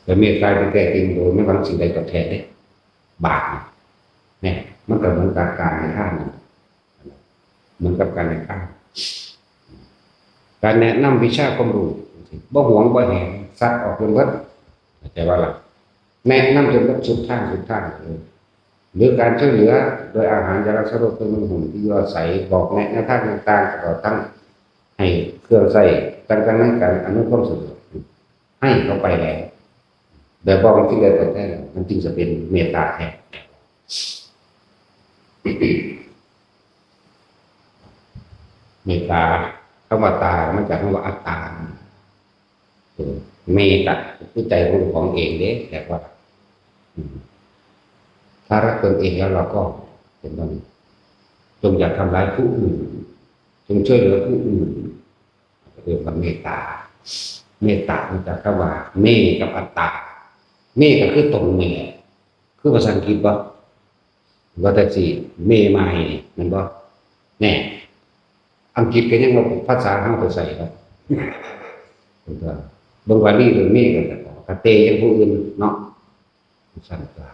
แต่เมตตาที่แท้จริงโดยไม่หวังสิ่งใดตอบแทนเด้ บาปเนี่ย มันก็เหมือนกับการให้ทานนะ เหมือนกับการให้ทาน การแนะนำวิชาความรู้ บ่หวงบ่แหน ซักออกจนเบิด เข้าใจว่าล่ะ แนะนำจนเบิดสุดทางสุดทางเลย หรือการช่วยเหลือโดยอาหาร ยารักษาโรค เครื่องนุ่งห่ม ที่อยู่อาศัย บอกแนะแนวทางต่างๆ ตลอดทั้งให้เครื่องใช้ต่างๆ ในการอำนวยความสะดวก ให้เขาไปแล้ว โดยบ่หวังสิ่งใดตอบแทน มันจึงจะเป็นเมตตาแท้ เมตตา คำว่าตา มาจากคำว่าอัตตา เออ เมตตา คือใจของเจ้าของเองเด้ แต่ว่า อืม ถ้ารักตนเองแล้วเราก็เป็นต้น จงอย่าทำร้ายผู้อื่น จงช่วยเหลือผู้อื่น เรียกว่าเมตตา เมตตามาจากคำว่า เมกับอัตตา เมก็คือตนนี่แหละ คือภาษาอังกฤษบ่ ว่าแต่สิ เม my นี่ แม่นบ่ แน่ อังกฤษก็ยังว่าภาษาเฮาไปใส่ครับ เบิ่งว่า เบิ่งว่า ลี หรือ เม กันแต่ก็กระเตยังผู้อื่นเนาะ สั่นกว่า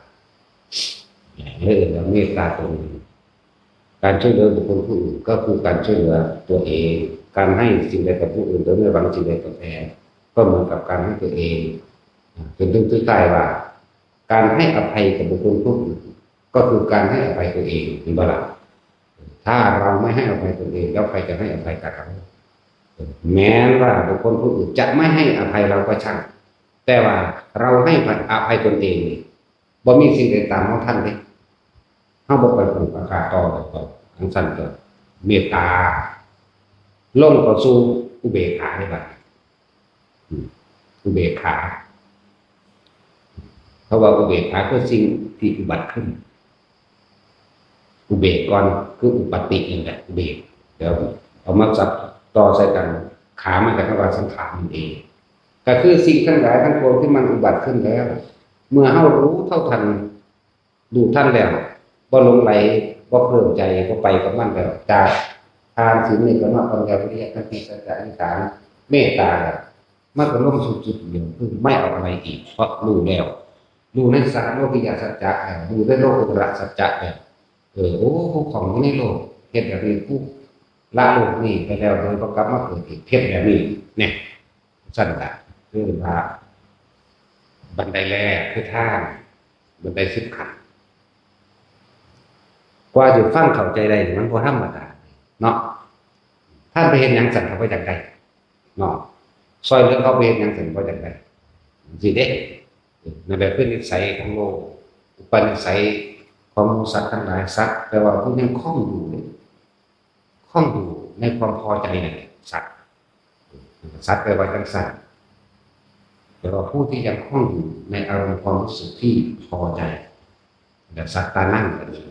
เออ แล้วเมตตาตรงนี้ การช่วยเหลือบุคคลผู้อื่นก็คือการช่วยเหลือตัวเอง การให้สิ่งใดกับผู้อื่นโดยไม่หวังสิ่งใดตอบแทน ก็เหมือนกับการให้ตัวเอง จนถึงสุดท้ายว่า การให้อภัยกับบุคคลผู้อื่น ก็คือการให้อภัยตัวเอง เห็นบ่ล่ะ ถ้าเราไม่ให้อภัยตัวเอง แล้วใครจะให้อภัยกับเรา แม้ว่าบุคคลผู้อื่นจะไม่ให้อภัยเราก็ช่าง แต่ว่าเราให้อภัยตนเองนี่ บ่มีสิ่งใดตามเฮาทันเด้ เฮาบ่ไปผูกอาฆาตต่อเลย จังซั่นก็เมตตา ลงเข้าสู่อุเบกขาได้บัดนี้ อืม อุเบกขา เพราะว่าอุเบกขาคือสิ่งที่อุบัติขึ้น อุเบกก่อน คืออุปปาตินั่นแหละ อุเบก เดี๋ยวเอามาสับต่อใส่กัน ขามาจากคำว่าสังขารนั่นเอง ก็คือสิ่งทั้งหลายทั้งปวงที่มันอุบัติขึ้นแล้ว เมื่อเฮารู้เท่าทัน รู้ทันแล้ว บ่หลงไหล บ่เพลินใจ บ่ไปกับมันแล้ว จากทาน ศีล เนกขัมมะ ปัญญา วิริยะ ขันติ สัจจะ อธิษฐาน เมตตา มันก็ลงสู่จุดเดียว คือไม่เอาอะไรอีก เพราะรู้แล้ว รู้ในสัพพะโลกิยสัจจะแล้ว รู้ในโลกุตระสัจจะแล้ว เออ โอ้ ผู้ของอยู่ในโลก เฮ็ดแบบนี้ ผู้ละโลกนี้ไปแล้ว โดยบ่กลับมาเกิดอีก เฮ็ดแบบนี้ เนี่ย ซั่นล่ะ คือว่า บันไดแรกคือทาน บันไดสิบขั้น กว่าสิฟังเข้าใจได้นี่มันบ่ธรรมดาเนาะ ท่านไปเฮ็ดหยังซั่นเขาบ่อยากได้เนาะ ซอยเหลือเขาไปเฮ็ดหยังซั่นบ่อยากได้ จังซี้เด้ เออ นั่นแหละคือนิสัยของโลก อุปนิสัยของหมู่สัตว์ทั้งหลาย สัตว์แปลว่าผู้ยังคล่องอยู่ คล่องอยู่ในความพอใจนั่นแหละ สัตว์ สัตว์แปลว่าจังซั่น แต่ว่าผู้ที่ยังคล่องอยู่ในอารมณ์ความรู้สึกที่พอใจ และสัตตานัง ก็ดี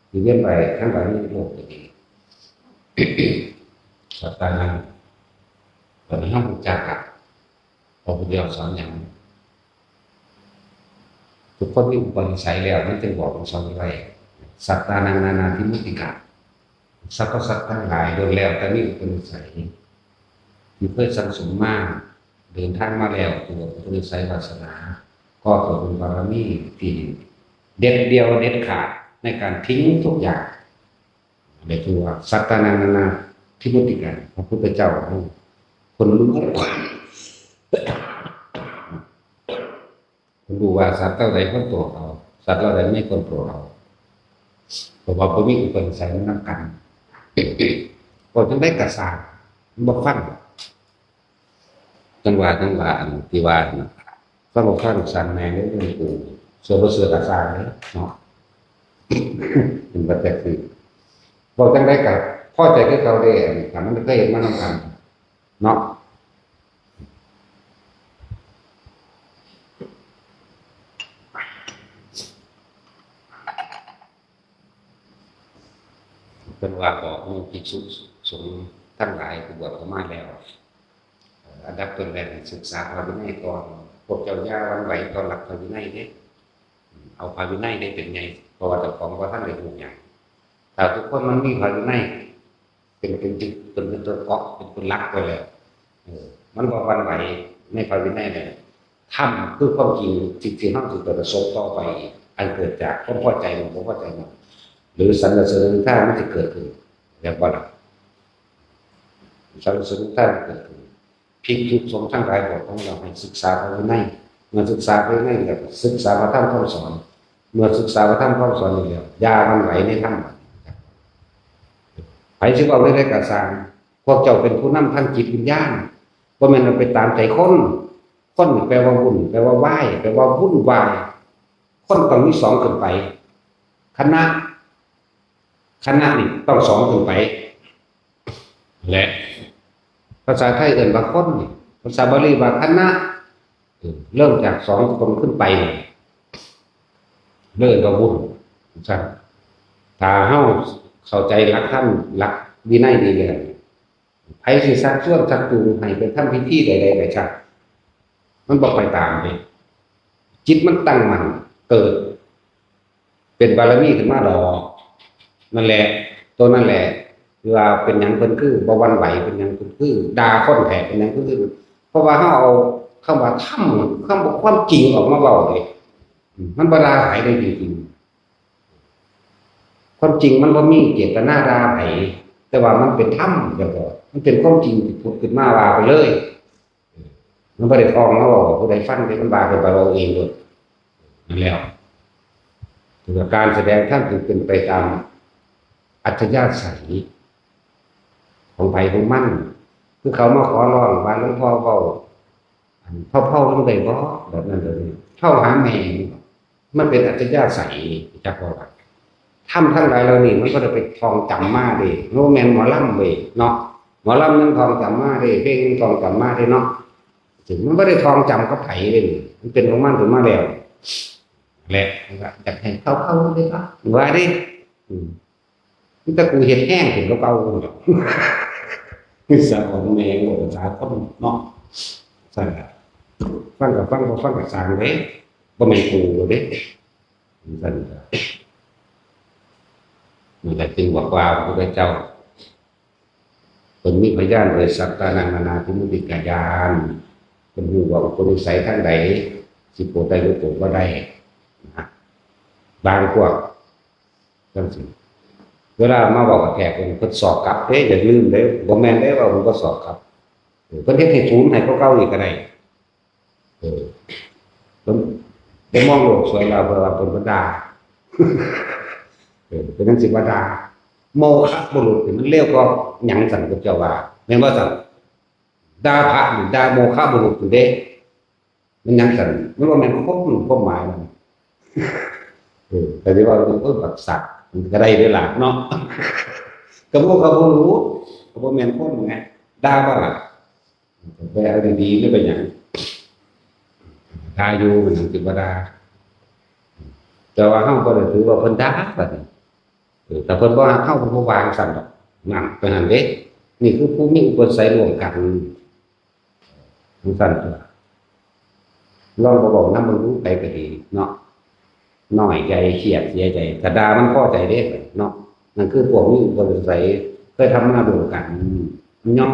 ที่เวียนไปทั้งหลายในโลกก็ดี สัตตานัง ตอนนี้เฮารู้จักอะ พระพุทธเจ้าสอนหยัง ทุกคนมีอุปนิสัยแล้ว มันจึงบอกมันสอนไว้ สัตตานัง นานาทิมุตติกะ สรรพสัตว์ทั้งหลายล้วนแล้วแต่มีอุปนิสัย ที่เคยสั่งสมมา เดินทางมาแล้ว ตัวอุปนิสัยวาสนา ก็เกิดเป็นบารมีที่เด็ดเดี่ยวเด็ดขาดในการทิ้งทุกอย่าง เรียกว่าสัตตานัง นานาทิมุตติกะ พระพุทธเจ้า คนรู้ คนรู้ว่าสัตว์เหล่าใดควรตัวเขา สัตว์เหล่าใดไม่ควรตัวเขา เพราะว่าบ่มีอุปนิสัยมันนำกัน ก็จังได้กระสางบ่ฟัง จังหวะ จังหวะอันที่ว่านะ ฟังบ่ฟังสั่งแม่งเลย เรื่องกู เชื่อบ่เชื่อกระสางเลยเนาะ เป็นบัดจักคือ บอกจังได้กับพ่อใจคือเขาเด้ อันนี้ถ้ามันเคยเห็นมานำกันเนาะ เป็นว่าบอกหมู่ภิกษุสงฆ์ ทั้งหลายที่บวชเข้ามาแล้ว เอ่ออันดับต้นแรกให้ศึกษาพระวินัยก่อน พวกเจ้าอย่าหวั่นไหวต่อหลักพระวินัยเด้ เอาพระวินัยได้เป็นใหญ่ เพราะว่าเจ้าของบ่ทันได้รู้หยัง ถ้าทุกคนมันมีพระวินัย เป็น เป็นจุด เป็น เป็นตัวเกาะ เป็น เป็นหลักไว้แล้ว เออ มันบ่หวั่นไหวในพระวินัยเลย ธรรมคือความจริง สิ่งที่เราจะประสบต่อไป อันเกิดจากความพอใจหรือบ่พอใจมัน หรือสรรเสริญนินทามันจะเกิดขึ้น แล้วบ่ล่ะ สรรเสริญนินทามันเกิดขึ้น ภิกษุสงฆ์ทั้งหลายบอกของเราให้ศึกษาพระวินัย เมื่อศึกษาพระวินัยแล้วก็ศึกษาพระธรรมคำสอน เมื่อศึกษาพระธรรมคำสอนแล้ว อย่าหวั่นไหวในธรรม ไผสิเว้าแนวใดก็ซ่าง พวกเจ้าเป็นผู้นำทางจิตวิญญาณ บ่แม่นเอาไปตามใจคน คนนี่แปลว่าวุ่น แปลว่าวาย แปลว่าวุ่นวาย คนต้องมีสองขึ้นไป คณะ คณะนี่ต้องสองขึ้นไป และ ภาษาไทยเอิ้นว่าคนนี่ ภาษาบาลีว่าคณะ เออ เริ่มจากสองคนขึ้นไปนี่ เริ่มว่าวุ่น ซั่น ถ้าเฮาเข้าใจหลักธรรม หลักวินัยดีแล้ว ไผสิชักชวนชักจูงให้ไปทำพิธีใดๆก็ช่าง มันบ่ไปตามเด้ จิตมันตั้งมั่น เกิด เป็นบารมีขึ้นมาดอก นั่นแหละ ตัวนั่นแหละ คือว่าเป็นหยังเพิ่นคือบ่หวั่นไหว เป็นหยังเพิ่นคือด่าคนแท้ เป็นหยังเพิ่นคือ เพราะว่าเฮาเอาคำว่าธรรม คำว่าความจริงออกมาเว้าเด้ อืม มันบ่ด่าไผได้จริงๆ ความจริงมันบ่มีเจตนาด่าไผ แต่ว่ามันเป็นธรรม แล้วก็มันเป็นความจริงที่ผุดขึ้นมาว่าไปเลย มันบ่ได้ทองมาเว้า ผู้ใดฟังเด้ มันว่าขึ้นไปเว้าเองโลด นั่นแหละ ถือว่าการแสดงธรรมจึงเป็นไปตามอัธยาศัยของไผของมัน คือเขามาขอร้องว่า หลวงพ่อเว้า อันเผาๆลงได้บ่ แบบนั้นแบบนี้ เผาหาแม่นี่บ่ มันเป็นอัธยาศัย จักว่า ธรรมทั้งหลายเหล่านี้มันบ่ได้ไปท่องจำมาเด้ มันบ่แม่นหมอลำเว้ยเนาะ หมอลำยังท่องจำมาเด้ เพลงยังท่องจำมาเด้เนาะ ซึ่งมันบ่ได้ท่องจำกับไผเด้ มันเป็นของมันขึ้นมาแล้ว และอยากให้เผาๆเลยปะ ว่าเด้ อืม มีแต่กูเฮ็ดแฮงขึ้นกว่าเก่า สะออนแม่ง ภาษาคนเนาะ ซั่นล่ะ ฟังก็ฟัง บ่ฟังก็ซ่างเด้ บ่แม่นกูเด้ ซั่นล่ะ นั่นแหละจึงบอกว่าพระพุทธเจ้า เพิ่นมีพยานด้วยสัตตานังนานาทิมุติกาญาณ เพิ่นรู้ว่าอุปนิสัยทางใด สิโปรดได้หรือโปรดบ่ได้นะ บางพวก จังซี่ เวลามาเว้ากับแขกเพิ่น เพิ่นสอบกลับเด้ อย่าลืมเด้ บ่แม่นเด้ว่าเพิ่นบ่สอบกลับ เออ เพิ่นเฮ็ดให้ศูนย์ให้กว่าเก่าอีกก็ได้ เออ เพิ่นบ่มองโลกสวยแล้ว เพิ่นว่าเพิ่นบ่ด่า เออ เป็นจังซี่ว่าด่า โมฆะบุรุษนี่มันเลวกว่าหยังซั่น พระเจ้าว่า แม่นบ่ซั่น ด่าพระนี่ด่าโมฆะบุรุษอยู่เด้ มันหยังซั่น มันบ่แม่นคน ความหมายมัน เออ แต่ที่ว่า เออ บักสัตว์ มันก็ได้เด้ล่ะเนาะ ก็บ่ ก็บ่รู้ ก็บ่แม่นคนไง ด่าบ่ล่ะ ไปเอาดีๆ นี่เป็นหยัง ด่าอยู่ มันหยังสิบ่ด่า แต่ว่าเฮาบ่ได้ถือว่าเพิ่นด่าบัดนี้ เออ แต่เพิ่นบ่ฮักเฮา เพิ่นบ่ว่าจั่งซั่นดอก นั่น เป็นหั่นเด้ นี่คือผู้มีอุปนิสัยร่วมกัน จั่งซั่นตั่ว ลองบ่เว้านำเบิ่งดู ไผก็ดีเนาะ น้อยใจ เครียด เสียใจ ถ้าด่ามันพอใจเด้เนาะ นั่นคือพวกมีอุปนิสัย เคยทำมาร่วมกัน มันยอม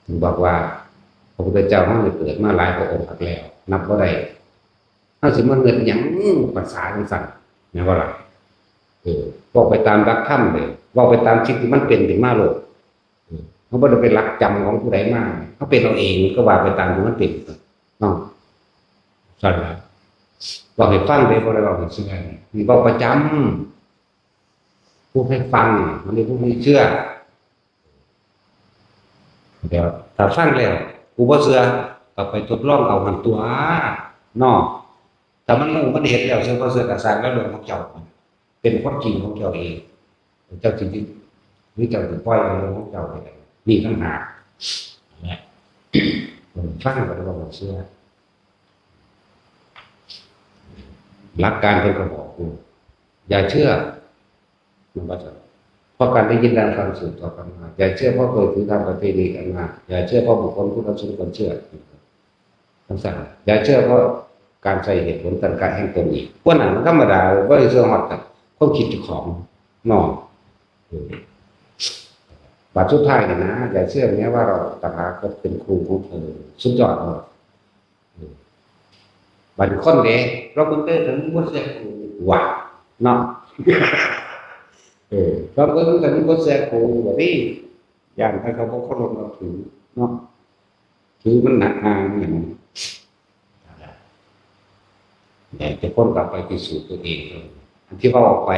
ถึงบอกว่า พระพุทธเจ้าเฮานี่เกิดมาหลายพระองค์คักแล้ว นับบ่ได้ เฮาสิมาเงินหยังภาษาจั่งซั่น แม่นบ่ล่ะ เออ เว้าไปตามหลักธรรมเด้ เว้าไปตามสิ่งที่มันเป็นขึ้นมาโลด เออ เฮาบ่ได้ไปหลักจำของผู้ใดมา เฮาเป็นเอาเอง ก็ว่าไปตามที่มันเป็นเนาะ ซั่นล่ะ เว้าให้ฟังเด้ บ่ได้เว้าให้เชื่อ นี่เว้าประจำ พูดให้ฟัง มันได้พูดให้เชื่อ เดี๋ยวถ้าฟังแล้ว กูบ่เชื่อ ก็ไปทดลองเอาหั่นตั่ว เนาะ ถ้ามันรู้มันเห็นแล้ว เชื่อบ่เชื่อก็ซ่างแล้ว เรื่องของเจ้า เป็นความจริงของเจ้าเอง เจ้าสิยึด หรือเจ้าสิปล่อยเอาเรื่องของเจ้าไป นี่ต่างหาก นะ ฟังก็ได้ว่าบ่เชื่อ หลักการเพิ่นก็บอกอยู่ อย่าเชื่อ มันว่าซั่น เพราะการได้ยินได้ฟังสืบต่อกันมา อย่าเชื่อเพราะเคยถือตามประเพณีกันมา อย่าเชื่อเพราะบุคคลผู้นั้นสมควรเชื่อ จังซั่น อย่าเชื่อเพราะการใช้เหตุผลตัณหาแห่งตนเอง พวกนั้นมันธรรมดา บ่ได้เชื่อฮอดกับความคิดเจ้าของเนาะ เออ บาดสุดท้ายนี่นะ อย่าเชื่อแม้ว่าเราตถาคตเป็นครูของเธอ สุดยอดเลย เออ บาดนี้คนเด้ เราเบิ่งเด้อ แต่มึงบ่เชื่อกูว่ะ เนาะ เออ เราเบิ่งแต่มึงบ่เชื่อกู บัดนี้ ย่านเขาบ่เคารพนับถือ เนาะ ถือมันหนักหนาอหย่าง แต่คนกลับไปพิสูจน์ตัวเอง อันที่เว้าออกไป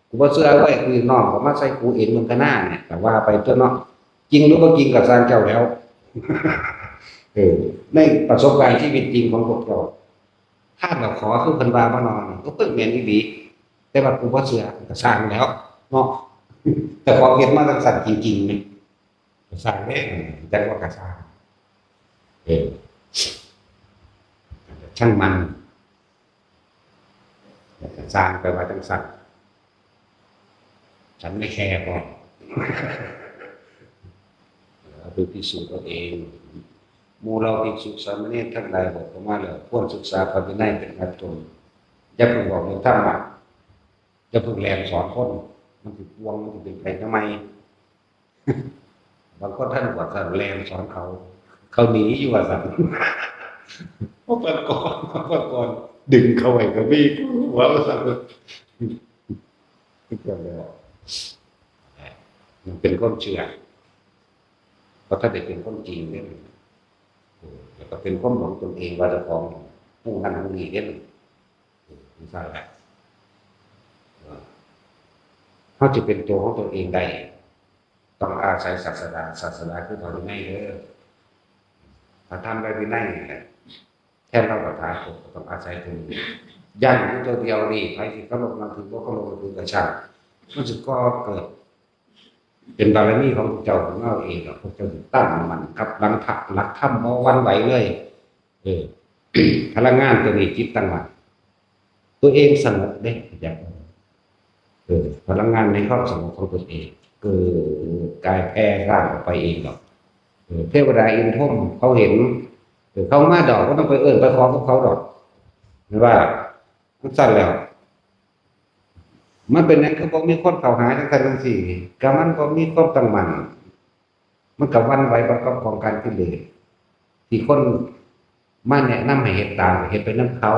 กูบ่เชื่อเว้ย คือน้องเขามาใส่กูเอง มึงก็น่าเนี่ย แต่ว่าไปตัวเนาะ จริงหรือบ่จริงก็ซ่างเจ้าแล้ว เออ ในประสบการณ์ชีวิตจริงของพวกเจ้า ถ้าเราขอคือเพิ่นว่าบ่นอน ก็เพิ่นแม่นอีหลี แต่ว่ากูบ่เชื่อ ก็ซ่างแล้ว เนาะ แต่ขอเฮ็ดมาจังซั่นจริงๆ นี่ ก็ซ่างเด้ จักว่ากะซ่าง เออ ช่างมัน ซ่างไปว่าจังซั่น ฉันไม่แคร์พอ เอาไปพิสูจน์เอาเอง หมู่เราภิกษุสามเณรทั้งหลาย บวชเข้ามาแล้ว ควรศึกษาพระวินัยเป็นหลักตน อย่าเพิ่งบอกเรื่องธรรมะ อย่าเพิ่งแล่นสอนคน มันสิป่วง มันสิเป็นภัยทำไม บางคนท่านบวชท่านแล่นสอนเขา เขาหนีอยู่ว่าซั่น เพราะบางคน บางคนดึงเขาไว้ก็มี หัวว่าซั่น มันเป็นความเชื่อ เพราะถ้าได้เป็นความจริงเนี่ย แล้วก็เป็นความหลงตนเองว่าเจ้าของผู้นั้นผู้นี้เนี่ย จังซั่นแหละ เฮาสิเป็นตัวของตัวเองได้ ต้องอาศัยศาสดา ศาสดาคือพระวินัยเด้อ พระธรรมและวินัยนี่แหละ แทนพระตถาคตก็ต้องอาศัยตัวนี้ ยันอยู่ตัวเดียวนี่ ไผสิเคารพนับถือ บ่เคารพนับถือก็ช่าง มันสิก่อเกิด เป็นบารมีของพวกเจ้าของเราเองดอก พวกเจ้าสิตั้งมั่นกับหลักธรรม หลักธรรมบ่หวั่นไหวเลย เออ พลังงานตัวนี้จิตตั้งมั่น ตัวเองสงบเด้ อยาก เออ พลังงานในความสงบของตนเอง เกิดกายแผ่ซ่านออกไปเองดอก เออ เทวดาอินทร์พรหมเขาเห็น เออ เขามาดอก บ่ต้องไปเอิ้นไปขอกับเขาดอก เห็นว่า มันซั่นแล้ว มันเป็นหยังคือบ่มีคนเข้าหาจังซั่นจังซี่ ก็มันบ่มีความตั้งมั่น มันก็หวั่นไหวไปกับกองการกิเลส ที่คนมาแนะนำให้เฮ็ดตาม ก็เฮ็ดไปนำเขา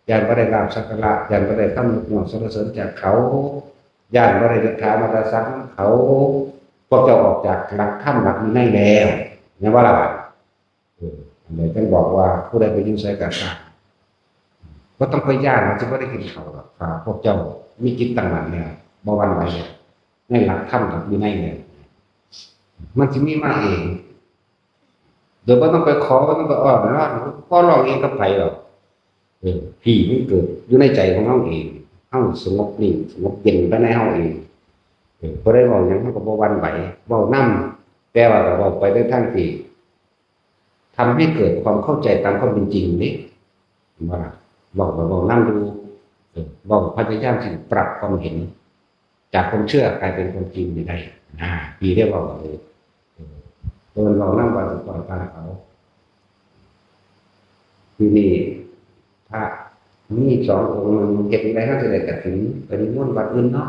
ย้านบ่ได้ลาภสักการะ ย้านบ่ได้คำยกย่องสรรเสริญจากเขา ย้านบ่ได้ยศถาบรรดาศักดิ์นำเขา พวกเจ้าออกจากหลักธรรมหลักวินัยแล้ว แม่นบ่ล่ะ เออ อันใดจั่งบอกว่าผู้ใดไปอยู่ไสก็ซ่าง บ่ต้องไปย้านว่าสิบ่ได้กินข้าวดอก ถ้าพวกเจ้ามีจิตตั้งมั่นแล้ว บ่หวั่นไหวแล้ว ในหลักธรรมหลักวินัยแล้ว มันสิมีมาเอง โดยบ่ต้องไปขอ บ่ต้องไปอ้อนวอน ขอร้องเองกับไผดอก เออ ที่มันเกิดอยู่ในใจของเฮาเอง เฮาสงบนิ่ง สงบเย็นภายในเฮาเอง เออ ผู้ใดเว้าหยังเฮาก็บ่หวั่นไหว เว้านำ แต่ว่าก็เว้าไปในทางที่ ทำให้เกิดความเข้าใจตามความเป็นจริงนี่ ว่าเว้า เว้านำดู เออ เว้าพยายามที่ปรับความเห็น จากความเชื่อกลายเป็นความจริงนี่ได้ อ่า ที่เรียกว่า เออ เออ เพิ่นเว้านำว่าสิปล่อยผ่านเขา ทีนี้พระมีสององค์หนึ่ง เฮ็ดจั่งใด๋เฮาสิได้กฐิน ไปนิมนต์วัดอื่นเนาะ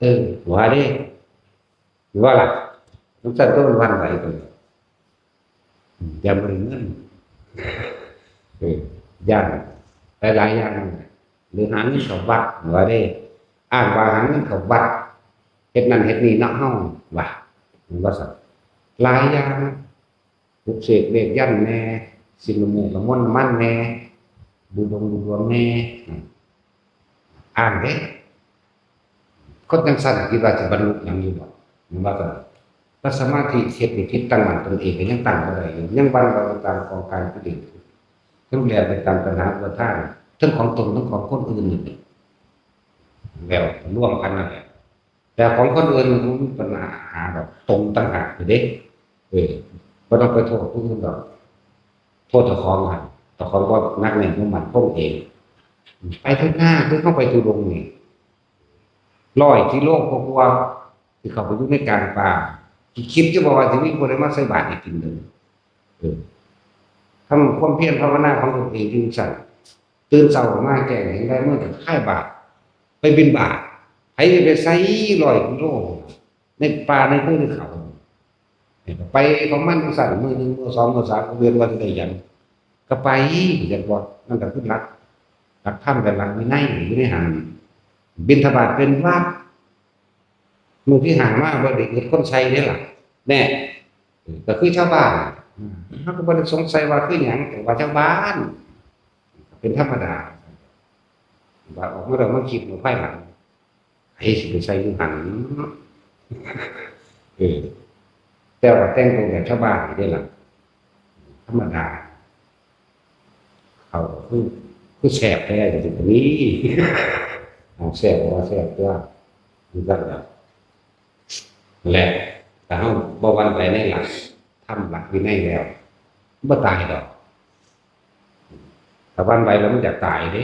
เออ ว่าเด้ หรือว่าล่ะ จั่งซั่นตัวมันหวั่นไหวไปเลย อืม ย้านบ่ได้เงิน เออ ย้านหลายๆอย่างนั่นแหละ หรือหาเงินเข้าวัด ว่าเด้ อ้างว่าหาเงินเข้าวัด เฮ็ดนั่นเฮ็ดนี่เนาะเฮา ว่า มันว่าซั่น หลายอย่าง ปลุกเสกเลขยันต์แหน่ สินน้ำมูกน้ำมนต์น้ำมันแหน่ ดูดวงดูดวงแหน่ อืม อ้างเด้ คนจั่งซั่นคิดว่าสิบรรลุหยังอยู่บ่ แม่นบ่ ถ้าสมาธิเฮ็ดให้จิตตั้งมั่นตนเองก็ยังตั้งบ่ได้อยู่ ยังหวั่นไหวไปตามกองการกิเลส ทั้งแล่นไปตามตัณหาอุปาทาน ทั้งของตนทั้งของคนอื่นนี่แหละ แล้วรวมกันนั่นแหละ แต่ของคนอื่นมันบ่มีปัญหาดอก ตนต่างหากอยู่เด้ เออ บ่ต้องไปโทษผู้อื่นดอก โทษเจ้าของหั่น เจ้าของบ่หนักแน่นบ่มั่นคงเอง ไปเถิดนา คือเฮาไปธุดงค์นี่ ร้อยกิโลกว่าๆ ที่เข้าไปอยู่ในกลางป่า คิดคิดอยู่บ่ว่าสิมีผู้ใดมาใส่บาตรให้กินเลย เออ ทำความเพียรภาวนาของตนเองจึงสั่น ตื่นเช้ามาแจ้งเห็นได้เมื่อแต่ค่ายบาตร ไปบิณฑบาต ไผจะไปใส่ร้อยกิโล ในป่าในภูในเขา เนี่ยก็ไปของมันสั่น มื้อหนึ่ง มื้อสอง มื้อสาม ก็เวียนวันได้หยัง ก็ไป จั่งว่า นั่นก็คือหลัก หลักธรรมกับหลักวินัยอยู่ในหั้น บิณฑบาตเป็นวัด มื้อที่ห้ามาบ่ได้เฮ็ดคนใส่เด้ล่ะ แน่ เออ ก็คือชาวบ้าน อืม เฮาก็บ่ได้สงสัยว่าคือหยัง แต่ว่าชาวบ้าน เป็นธรรมดา ว่าออกมาแล้วมาคิดว่าภายหลัง ไผสิไปใส่อยู่หั้น เออ แต่ว่าแต่งตัวแบบชาวบ้านนี่เด้ล่ะ ธรรมดา เขาก็คือ คือแซ่บแท้จังซี่ก็มี เอาแซ่บก็ว่าแซ่บตัว จั่งซั้นล่ะ และถ้าเฮาบ่หวั่นไหวในหลักธรรมหลักวินัยแล้ว บ่ตายดอก ถ้าหวั่นไหวแล้วมันอยากตายเด้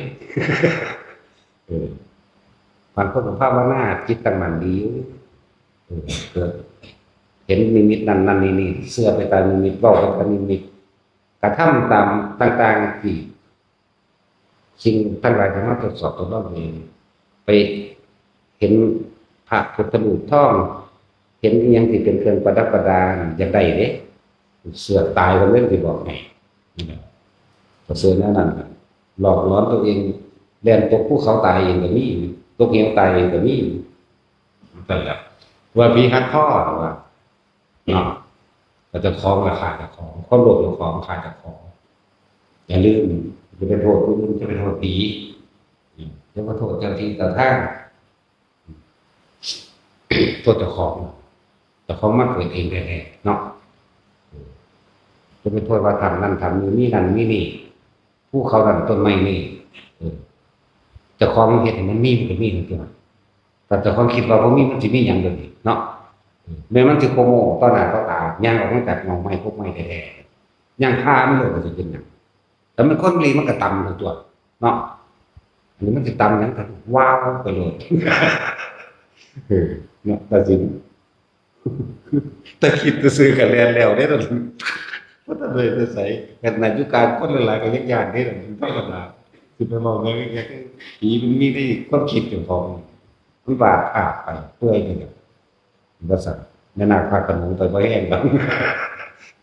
เออ บางคนก็ภาวนาจิตตั้งมั่นดีอยู่ เออ เกิดเห็นนิมิตนั่นนั่นนี่นี่ เชื่อไปตามนิมิต เว้าไปตามนิมิต กระทำตามต่างๆที่สิ่งทั้งหลายที่มาทดสอบทดลองเอง ไปเห็นพระพุทธรูปทอง เห็นอิหยังที่เป็นเครื่องประดับประดา อยากได้เด้ เชื่อตายกันเลยสิบอกให้ นี่แหละ ก็เชื่อแนวนั้นน่ะ หลอกหลอนตัวเอง แล่นตกภูเขาตายเองก็มี ตกเหวตายเองก็มี นั่นแหละ ว่าผีหักคอว่า เนาะ ก็เจ้าของล่ะฆ่าเจ้าของ ความโลภเจ้าของฆ่าเจ้าของ อย่าลืม จะไปโทษผู้อื่น จะไปโทษผี อืม จะมาโทษเจ้าที่เจ้าทาง โทษเจ้าของ เจ้าของมาเกิดเองแท้ๆ เนาะ จะไปโทษว่าถ้ำนั่นถ้ำนี้ มีนั่นมีนี่ ภูเขานั่นต้นไม้นี่ เออ เจ้าของเฮ็ดให้มันมี มันก็มีนั่นตัว แต่เจ้าของคิดว่าบ่มี มันสิมีหยังเดี๋ยวนี้เนาะ เออ แม้มันสิโคโมต่อหน้าต่อตา ย่างออกมาจากเงาไม้พวกไม้แท้ๆ ย่างคามันโลดก็สิเป็นหยัง แต่มันคนดีมันก็ตำทั้งตัว เนาะ อันนี้มันสิตำหยังก็ว้าวไปโลด เออ เนาะ ตัดสิน แต่คิดซื่อๆก็แล่นแล้วเด้นั่น บ่ทันได้แต่ไส ขนาดอยู่กลางคนหลายๆก็ยังย้านเด้นั่น ธรรมดา สิไปเว้าหยัง ผีมันมีในความคิดเจ้าของ มันวาดภาพไปเปื่อยนี่แหละ ว่าซั่น แม่นาคพระโขนงไปบ่แฮงดอก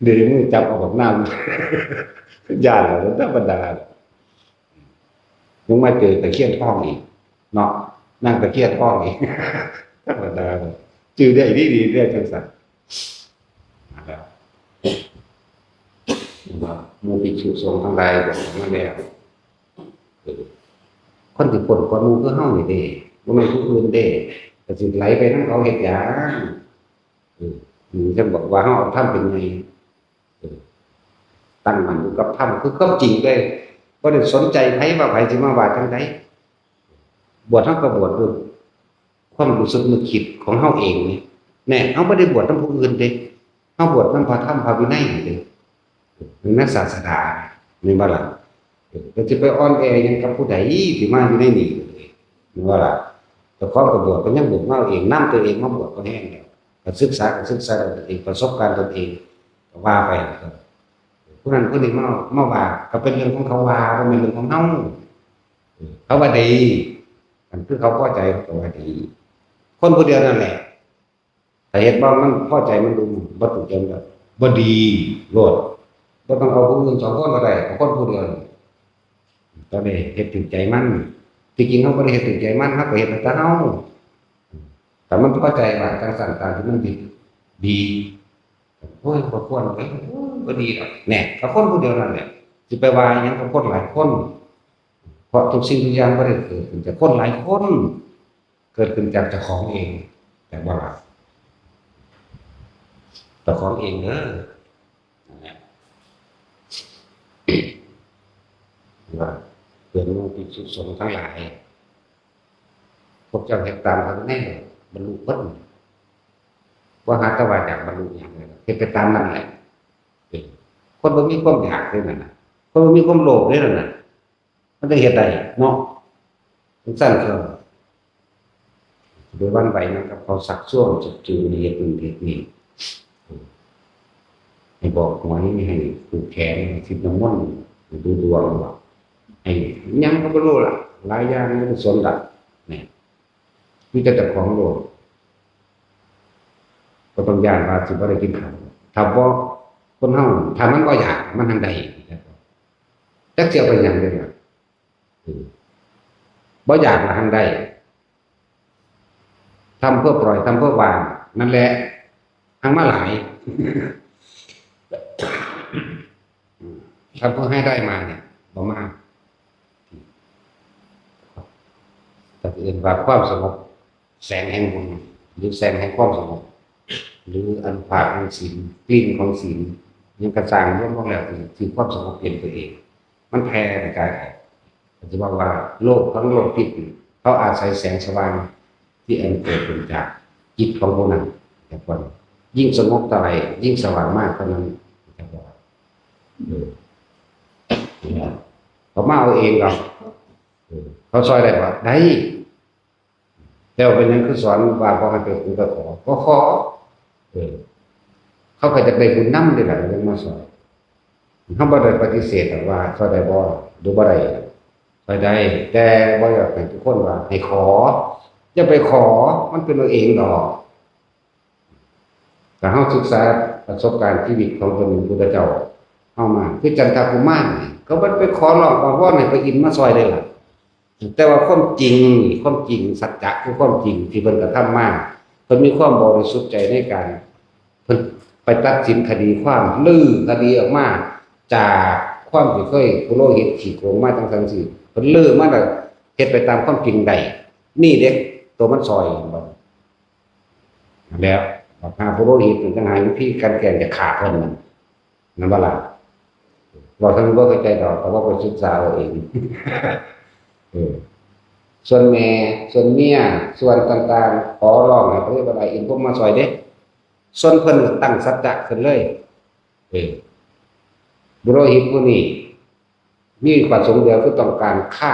เดี๋ยวมือจับเอาบักนาว ย้านแล้ว ธรรมดา ยังมาเจอตะเคียนทองอีก เนาะ นางตะเคียนทองอีก ธรรมดา จื่อได้ดีๆ เด้อจั่งซั่น นะครับ ว่าหมู่ภิกษุสงฆ์ทั้งหลายบอกมาแล้ว เออ คนที่พ้นก่อนหมู่คือเฮานี่เด้ บ่แม่นผู้อื่นเด้ ก็สิไหลไปนำเขาเฮ็ดหยัง เออ นี่ท่านบอกว่าเฮาเอาธรรมเป็นใหญ่ เออ ตั้งมั่นอยู่กับธรรม คือความจริงเลย บ่ได้สนใจไผว่าไผสิมาว่าจั่งใด บวชเฮาก็บวชด้วยความรู้สึกนึกคิดของเฮาเองนี่ แน่ เฮาบ่ได้บวชนำผู้อื่นเด้ เฮาบวชนำพระธรรมพระวินัยนี่เด้ มันนักศาสดา แม่นบ่ล่ะ เออ ก็สิไปอ่อนแอหยังกับผู้ใดที่มาอยู่ในนี่ แม่นบ่ล่ะ เจ้าของก็บวชก็ยังบวชมาเอง นำตัวเองมาบวชก็แฮงแล้ว ก็ศึกษาก็ศึกษาด้วยตนเอง ประสบการณ์ตนเอง ก็ว่าไป ผู้นั้นผู้นี้มา มาว่า ก็เป็นเรื่องของเขาว่า บ่แม่นเรื่องของเฮา เออ เขาว่าดี อันคือเขาพอใจเขาก็ว่าดี คนผู้เดียวนั่นแหละ ถ้าเฮ็ดบ่มันพอใจมันดูบ่ถูกใจมันก็บ่ดีโลด บ่ต้องเอาผู้อื่นสองคนก็ได้ เอาคนผู้เดียวนี่ ก็ได้เฮ็ดถูกใจมัน ที่จริงเฮาบ่ได้เฮ็ดถูกใจมัน เฮาก็เฮ็ดให้แต่เฮา แต่มันพอใจว่าจั่งซั่น ตามที่มันดี ดี โอ้ย บ่ควร เอ้ย โอ้ย บ่ดีดอก แน่ ก็คนผู้เดียวนั่นแหละ สิไปว่าหยังกับคนหลายคน เพราะทุกสิ่งทุกอย่างบ่ได้เกิดขึ้นจากคนหลายคน เกิดขึ้นจากเจ้าของเอง แต่ว่าเจ้าของเองเด้อ นั่นแหละ ว่าเตือนหมู่ภิกษุสงฆ์ทั้งหลาย พวกเจ้าเฮ็ดตามพระวินัย บรรลุเบิด บ่หาแต่ว่าอยากบรรลุหยังเลย เฮ็ดไปตามนั่นแหละ เออ คนบ่มีความอยากเด้นั่นน่ะ คนบ่มีความโลภเด้นั่นน่ะ มันจะเฮ็ดได้เนาะ จั่งซั่นคือ โดยวันไหวนะครับ เขาชักชวนชักจูงให้เฮ็ดนั่นเฮ็ดนี่ ให้บอกหวย ให้ผูกแขน ให้ทิพนมนต์ ให้ดูดวง ให้หยังก็บ่รู้ล่ะ หลายอย่างในกุศลล่ะ เนี่ย มีแต่เจ้าของโลก ก็ต้องย้านว่าสิบ่ได้กินข้าว ถ้าบ่ คนเฮา ถ้ามันบ่อยาก มันหังได้ จักสิเอาไปหยังเด้ล่ะ อืม บ่อยากละหังได้ ทำเพื่อปล่อย ทำเพื่อวาง นั่นแหละ หังมาหลาย ทำเพื่อให้ได้มาเนี่ย บ่มา แต่อื่นว่าความสงบ แสงแห่งบุญ หรือแสงแห่งความสงบ หรืออานุภาพแห่งศีล กลิ่นของศีล ยังกระจ่างล้วนลงแล้ว คือความสงบเย็นตัวเอง มันแผ่กระจายออก ก็จะบอกว่าโลกทั้งโลกทิพย์นี่ เขาอาศัยแสงสว่างที่อันเกิดขึ้นจากจิตของผู้นั้น แต่ก่อน ยิ่งสงบเท่าไหร่ ยิ่งสว่างมากเท่านั้น แต่ก่อน เออ เนี่ย เขามาเอาเองหรอก เออ เขาซอยได้ปะ ได้ แต่ว่าเป็นหยังคือสอนว่าบ่ให้ไปขอ ไปขอ ก็ขอ เออ เขาก็จะได้บุญนำเด้ล่ะ ยังมาซอย เขาบ่ได้ปฏิเสธหรอกว่าซอยได้บ่ หรือบ่ได้ ซอยได้ แต่บ่อยากให้ทุกคนว่าให้ขอ อย่าไปขอ มันเป็นเอาเองดอก ถ้าเฮาศึกษาประสบการณ์ชีวิตของพระพุทธเจ้าเฮามา คือจันทกุมารนี่ ก็บ่ไปขอร้องอ้อนวอนให้พระอินทร์มาซอยเด้ล่ะ แต่ว่าความจริง ความจริงสัจจะคือความจริงที่เพิ่นกระทำมา เพิ่นมีความบริสุทธิ์ใจในการ เพิ่นไปตัดสินคดีความ รื้อคดีออกมา จากความที่เคยปุโรหิตขี้โกงมาจั่งซั่นจั่งซี้ เพิ่นรื้อมาแล้วเฮ็ดไปตามความจริงได้ นี่เด้ ตัวมันซอย แล้วบักหาปุโรหิตมันจั่งหาวิธีกลั่นแกล้งจะฆ่าเพิ่นนั่น นั่นบ่ล่ะ เว้าเทิงบ่เข้าใจดอก แต่ว่าไปศึกษาเอาเอง เออ ส่วนแม่ ส่วนเมีย ส่วนต่างๆ ขอร้องให้พระเทวดาอินทร์พรหมมาซอยเด้ ส่วนเพิ่นตั้งสัจจะขึ้นเลย เออ ปุโรหิตผู้นี้ มีประสงค์เดียวคือต้องการฆ่า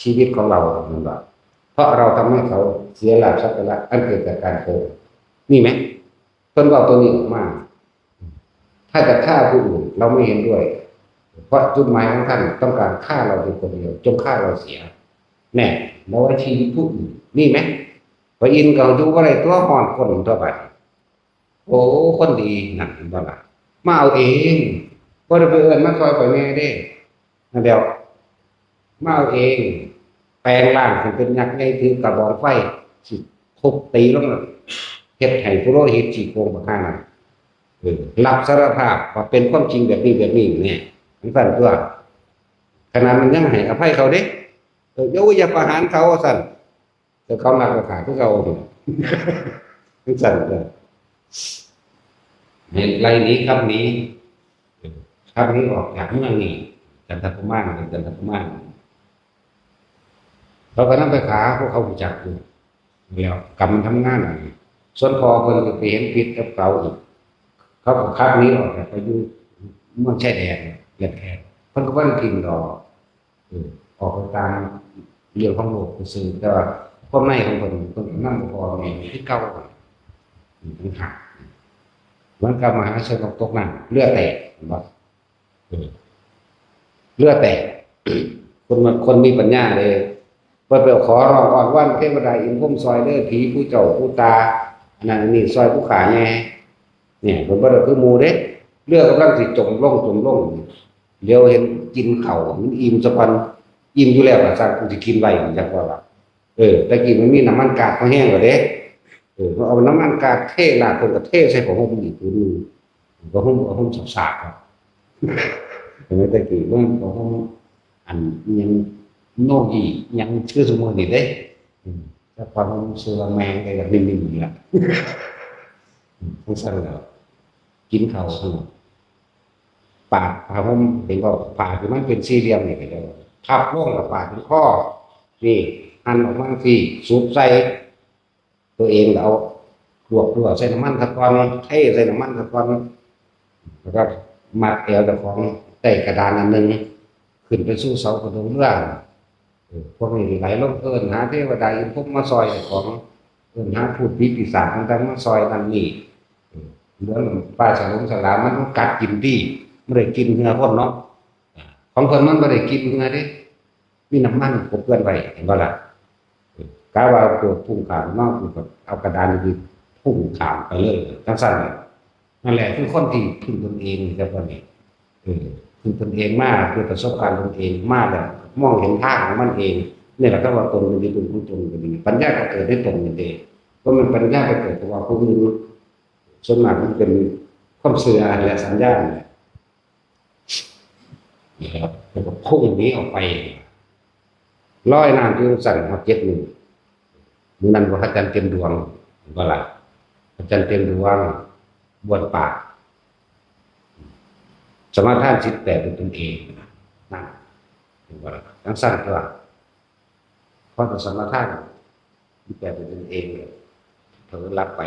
ชีวิตของเรา นั่นแหละ เพราะเราทำให้เขาเสียลาภสักการะอันเกิดจากการโกง นี่ไหม เพิ่นก็เอาตัวนี้ออกมา ถ้าจะฆ่าผู้อื่น เราไม่เห็นด้วย เพราะจุดหมายของท่านต้องการฆ่าเราเพียงคนเดียว จงฆ่าเราเสีย แน่ เราไว้ชีวิตผู้อื่น นี่ไหม พระอินทร์ก็อยู่บ่ได้ตัว ฮ้อนคนทั่วไป โอ้ คนดีนั่น เห็นบ่ล่ะ มาเอาเอง บ่ได้ไปเอิ้นมาซอยข่อยแหน่เด้ นั่นแหล้ว มาเอาเอง แปลงร่างขึ้นเป็นยักษ์ใหญ่ถือกระบองไฟ สิทุบตีลงน่ะ เฮ็ดให้ปุโรหิตขี้โกงบักห่านั่น เออ รับสารภาพว่าเป็นความจริงแบบนี้แบบนี้เนี่ย มันสั่นตัว ขนาดมันยังให้อภัยเขาเด้ เออ อย่า อย่าประหารเขา ว่าซั่น แต่เขามักก็ขาดคือเขา มันสั่นตัว ให้ไล่หนี ขับหนี ขับหนีออกจากเมืองนี่ จันทกุมาร เป็นจันทกุมาร เขาก็นำไปฆ่า พวกเขารู้จักอยู่ แล้วกรรมมันทำงานอันนี้ ส่วนพ่อเพิ่นก็ไปเห็นผิดกับเขาอีก เขาก็ขับหนีออกจากไปอยู่เมืองชายแดนแหลมแขก เพิ่นก็บ่ได้ถิ่มดอก เออ ออกไปตามเรื่องของโลกซื่อๆ แต่ว่าความในของเพิ่น เพิ่นก็นำพ่อแม่คือเก่า อืม ต่างหาก มันก็มหาชนกตกน้ำ เรือแตก เห็นบ่ เออ เรือแตก คนมัน คนมีปัญญาเลย เพิ่นไปขอร้องอ้อนวอนเทวดาอินทร์พรหมซอยเด้อ ผีผู้เจ้าผู้ตา อันนั้นอันนี้ซอยผู้ข้าแหน่ เนี่ย เพิ่นบ่ได้คือหมู่เด้ เรือกำลังสิจมลง จมลง เหลียวเห็นกินข้าว มันอิ่มซะก่อน อิ่มอยู่แล้วล่ะ สั่งกูสิกินไว้ จักว่าล่ะ เออ แต่กี้มันมีน้ำมันก๊าซพอแห้งแล้วเด้ เออ เอาน้ำมันก๊าซเทราด เพิ่นก็เทใส่ผ้าห่มอีกผืนหนึ่ง ผ้าห่ม ผ้าห่มสากๆ ครับ เห็นไหม แต่กี้มันผ้าห่ม อันอิหยัง โนยี อิหยังคือซุมื้อนี้เด้ อืม แต่ผ้าห่มเสื้อแมงก็อยากนิ่มๆ นี่ล่ะ อืม จั่งซั่นแหล้ว กินข้าวสนุก ปาดผ้าห่ม เห็นบ่ ผ้าที่มันเป็นสี่เหลี่ยมนี่ก็ได้ พับลงแล้วปาดเป็นข้อ นี่ หั่นออกมาจั่งซี้ สุบใส่ ตัวเองก็เอาลวกๆ ใส่น้ำมันซะก่อน เทใส่น้ำมันซะก่อน แล้วก็มัดแอวเจ้าของ ใต้กระดานอันหนึ่ง ขึ้นไปสู่เสากระโดงเรือ เออ พวกนี้ไหลลงเอิ้นหาเทวดาอินทร์พรหมมาซอยเจ้าของ เอิ้นหาพูดผีปีศาจต่างๆมาซอยนั่นนี่ เออ เหมือนปลาฉลงฉลามมันกัดกินดี มันได้กินเหงือคนเนาะ ของเพิ่นมันบ่ได้กินเหงือเด้ มีน้ำมันกบเกลื่อนไว้ เห็นบ่ล่ะ เออ กะว่าตัวพุ่งข้ามเนาะ กูก็เอากระดานไปพุ่งข้ามไปเลย จังซั่นแหละ นั่นแหละคือคนที่พึ่งตนเองครับ วันนี้ เออ พึ่งตนเองมา คือประสบการณ์ตนเองมาแล้ว มองเห็นทางของมันเอง นี่แหละก็ว่าตนเป็นที่พึ่งของตนก็ดี ปัญญาก็เกิดในตนนี่เอง เพราะมันปัญญาไปเกิดเพราะว่าผู้อื่น ส่วนมากมันเป็นความเชื่อและสัญญาณ นะครับ แล้วก็พุ่งหนีออกไป ลอยน้ำอยู่สั่นฮอดเจ็ดมื้อ มื้อนั้นว่าพระจันทร์เต็มดวง เห็นบ่ล่ะ พระจันทร์เต็มดวง บ้วนปาก สมาทานศีลแปดด้วยตนเอง นั่น เห็นบ่ล่ะ จังซั่นตัว พอจะสมาทานศีลแปดด้วยตนเองเนี่ย เผลอหลับไป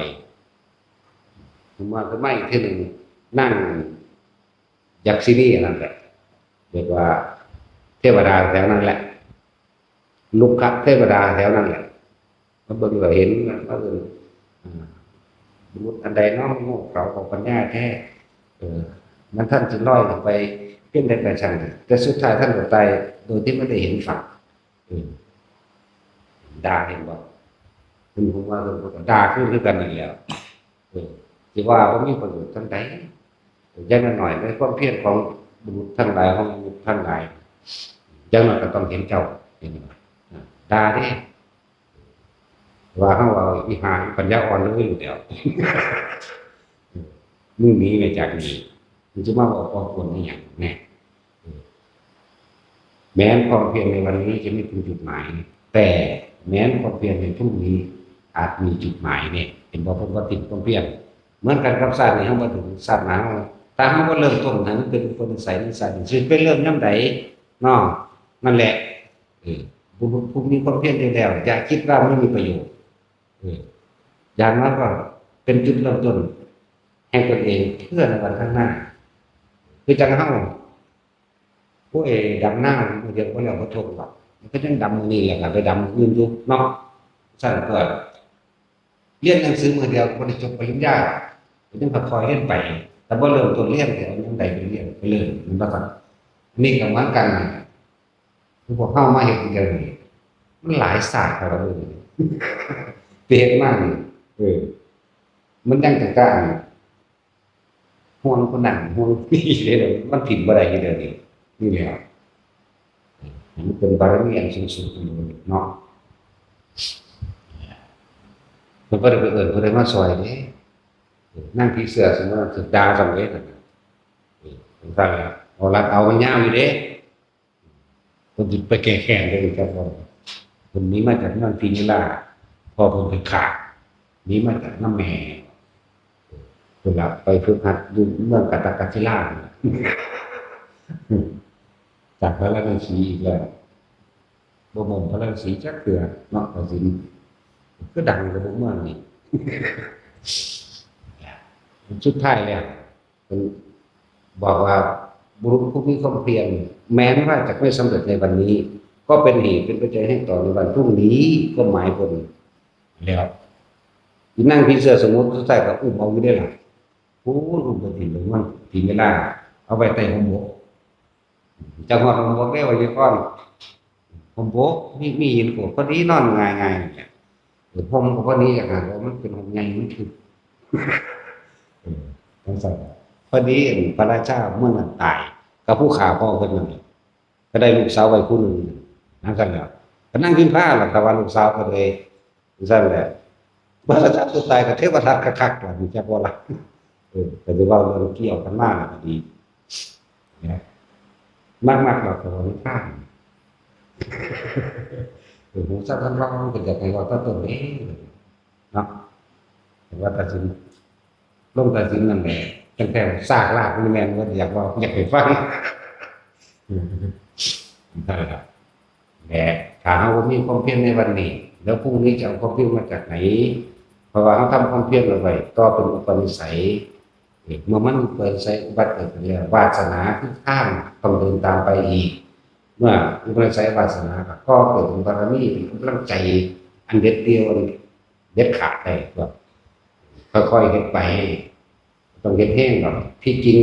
ผมว่าก็ไม่อีกเทื่อหนึ่ง นั่ง ยักษินีอันนั้นแหละ เรียกว่าเทวดาแถวนั้นแหละ ลุกขเทวดาแถวนั้นแหละ มาเบิ่งก็เห็นว่า เออ อ่า บุรุษอันใดเนาะ โง่เขลาเบาปัญญาแท้ เออ มันท่านสิลอยขึ้นไปเพียงใดไปช่างเถอะ แต่สุดท้ายท่านก็ตายโดยที่ไม่ได้เห็นฝั่ง เออ ด่าเห็นบ่ คุณผมว่าเพิ่นก็ด่าคือ คือกันนั่นแหละ เออ สิว่าบ่มีประโยชน์จั่งใด อย่างน้อยๆ ในความเพียรของบุรุษทั้งหลาย ของบุรุษทั้งหลาย อย่างน้อยก็ต้องเห็นเจ้า เห็นบ่ อ่า ด่าเด้ ว่าเฮาเอาอีหาปัญญาอ่อนเลยอยู่แล้ว มึงหนีไปจากนี่ มึงจะมาบอกความควรในอย่างแน่ แม้นความเพียรในวันนี้จะไม่ถึงจุดหมาย แต่แม้นความเพียรในพรุ่งนี้อาจมีจุดหมายเนี่ย เห็นบ่ เพิ่นบ่ทิ้งความเพียร เหมือนกันกับชาตินี้เฮาบ่ถึงชาติหน้าเฮา ถ้าเฮาบ่เริ่มต้นให้มันเป็นอุปนิสัยในชาตินี้ สิไปเริ่มยามใดเนาะ นั่นแหละ เออ บุรุษผู้มีความเพียรอยู่แล้ว อย่าคิดว่าไม่มีประโยชน์ เออ อย่างน้อยก็เป็นจุดเริ่มต้นให้ตนเองเพื่อในวันข้างหน้า คือจั่งเฮา โอ้ย ดำนามื้อเดียวบ่แล้วบ่ทนหรอก มันก็ยังดำมื้อนี้แหละ ก็ไปดำมื้ออื่นอยู่เนาะ ซั่นก็ เรียนหนังสือมื้อเดียวก็บ่ได้จบปริญญา ก็ยังค่อยๆเรียนไป แต่บ่เริ่มต้นเรียนก็ยังได้ไปเรียนไปเรียน แม่นบ่ครับ อันนี้ก็เหมือนกันนะ คือพวกเฮามาเฮ็ดเดี๋ยวนี้ มันหลายศาสตร์แล้วเด้อ ไปเฮ็ดมานี่ เออ มันยังต้องการ ห่วงคนนั้นห่วงคนนี้เลย มันถิ่มบ่ได้อยู่เดี๋ยวนี้ นี่แหละ มันเป็นบารมีอันสูงสุดเนาะ เพิ่นบ่ได้ไปเอิ้นผู้ใดมาซอยเด้ นางผีเสื้อสมมุติว่าถูกด่าซ้ำเด้ เออ จั่งซั่นล่ะ เอารัดเอามันยาวอยู่เด้ เพิ่นสิไปแก้แค้นเด้อครับ เพิ่นหนีมาจากเมืองศรีวิไล พ่อเพิ่นไปฆ่า หนีมาจากนำแม่ เพิ่นละไปฝึกหัดอยู่เมืองกาตากศิลา จากพาราณสีอีกแล้ว บ่หม่อมพาราณสีจักเทื่อเนาะ กสิณ คือดังกว่าพวกเมืองนี่ สุดท้ายแล้ว เพิ่นบอกว่า บุรุษผู้มีความเพียร แม้ว่าจะไม่สำเร็จในวันนี้ ก็เป็นเหตุเป็นปัจจัยให้ต่อในวันพรุ่งนี้ ก็หมายผลแล้ว อีนางผีเสื้อสมมุติสุดท้ายก็อุ้มเอาอยู่ได้ล่ะ โอ้ อุ้มไปถิ่นลงมันถิ่นเวลา เอาไว้ใต้ห่มบก จังหวัดห่มบกได้ว่าอยู่ก่อน ห่มบก มี มีหินโขดพอดีนอนง่ายๆ นี่แหละ เออ ห่มก็พอดีขนาดว่ามันเป็นห่มใหญ่ มันคือ เออ จังซั่น พอดีอันพระราชาเมืองนั้นตาย กับผู้ฆ่าพ่อเพิ่นนั่นแหละ ก็ได้ลูกสาวไว้ผู้หนึ่ง นั่นกันแล้ว ก็นั่งพิมพาล่ะ แต่ว่าลูกสาวก็เลย ซั่นแหละ พระราชาผู้ตายก็เทวทัตคักๆ ล่ะ จักบ่ล่ะ เออ ก็สิเว้าเรื่องเกี่ยวกันมาล่ะก็ดี นะ มักๆ ดอกก็บ่มีทาง เออ ฮู้จักกันว่ามันก็อยากให้เว้าแต่ต้นเด้ เนาะ แต่ว่าตัดสิน ลงตัดสินนั่นแหละ ตั้งแต่ซากรากมันแม่นว่าอยากเว้า อยากให้ฟัง นั่นแหละ และถ้าเฮาบ่มีความเพียรในวันนี้ แล้วพรุ่งนี้จะเอาความเพียรมาจากไหน เพราะว่าเฮาทำความเพียรเอาไว้ ต่อเป็นอุปนิสัย เมื่อมันอุปนิสัยอุบัติเกิดขึ้นแล้ว วาสนาคือทางต้องเดินตามไปอีก เมื่ออุปนิสัยวาสนาก็ก่อเกิดเป็นบารมี เป็นกำลังใจอันเด็ดเดี่ยวอัน เด็ดขาดได้ก็ค่อยๆเฮ็ดไป ต้องเฮ็ดแฮงดอก ที่จริง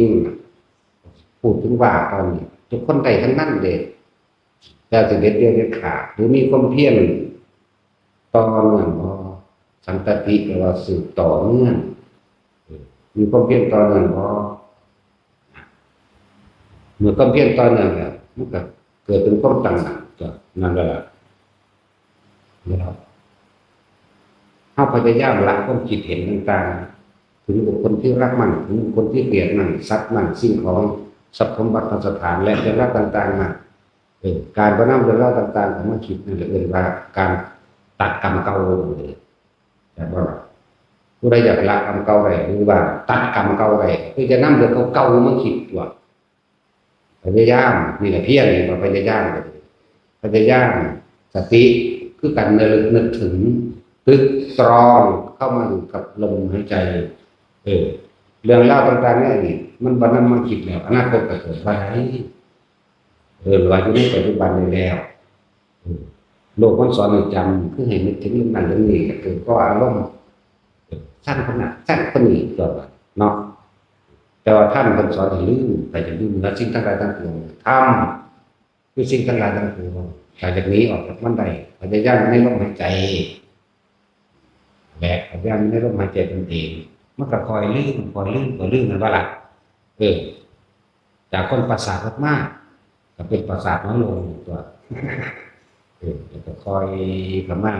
พูดถึงว่าตอนนี้ ทุกคนได้ทั้งนั้นเด้ แต่สิเด็ดเดี่ยวเด็ดขาด หรือมีความเพียรต่อเนื่องบ่ สันตติแปลว่าสืบต่อเนื่อง เออ มีความเพียรต่อเนื่องบ่ เมื่อความเพียรต่อเนื่องแล้ว มันก็เกิดเป็นความตั้งมั่น ก็นั่นแหละล่ะ นะครับ เฮาพยายามละความคิดเห็นต่างๆ ถึงบุคคลที่รักมั่ง ถึงบุคคลที่เกลียดมั่ง สัตว์มั่ง สิ่งของ ทรัพย์สมบัติพัสถาน และเรื่องราวต่างๆ มั่ง เออ การบ่นำเรื่องราวต่างๆ เข้ามาคิดนั่นแหละเอิ้นว่าการตัดกรรมเก่าเลย แต่ว่าผู้ใดอยากละกรรมเก่าได้ หรือว่าตัดกรรมเก่าได้ คือจะนำเรื่องเก่าๆ มาคิดตัว พยายาม นี่แหละเพียร นี่ว่าพยายาม พยายาม สติ คือการระลึกนึกถึง ตึกตรองเข้ามาอยู่กับลมหายใจ เออ เรื่องราวต่างๆ ในอดีต มันบ่นำมาคิดแล้ว อนาคตก็เกิดบ่ได้ เออ หรือว่าอยู่ในปัจจุบันนี้แล้ว เออ โลกมันสอนให้จำ คือให้นึกถึงเรื่องนั้นเรื่องนี้ ก็เกิดก็อารมณ์ เออ สร้างคนนั้น สร้างคนนี้ ตัวเนาะ แต่ว่าธรรมเพิ่นสอนให้ลืม ไปจะลืมเหนือสิ่งทั้งหลายทั้งปวง ธรรมคือสิ่งทั้งหลายทั้งปวง ถ้าอยากหนีออกจากมันได้ พยายามในลมหายใจ แบกพยายามในลมหายใจตนเอง มันก็คอยลืม คอยลืม คอยลืม แม่นบ่ล่ะ เออ จากคนประสาทมากๆ ก็เป็นประสาทน้อยลงตัว เออ แล้วก็คอยเข้ามา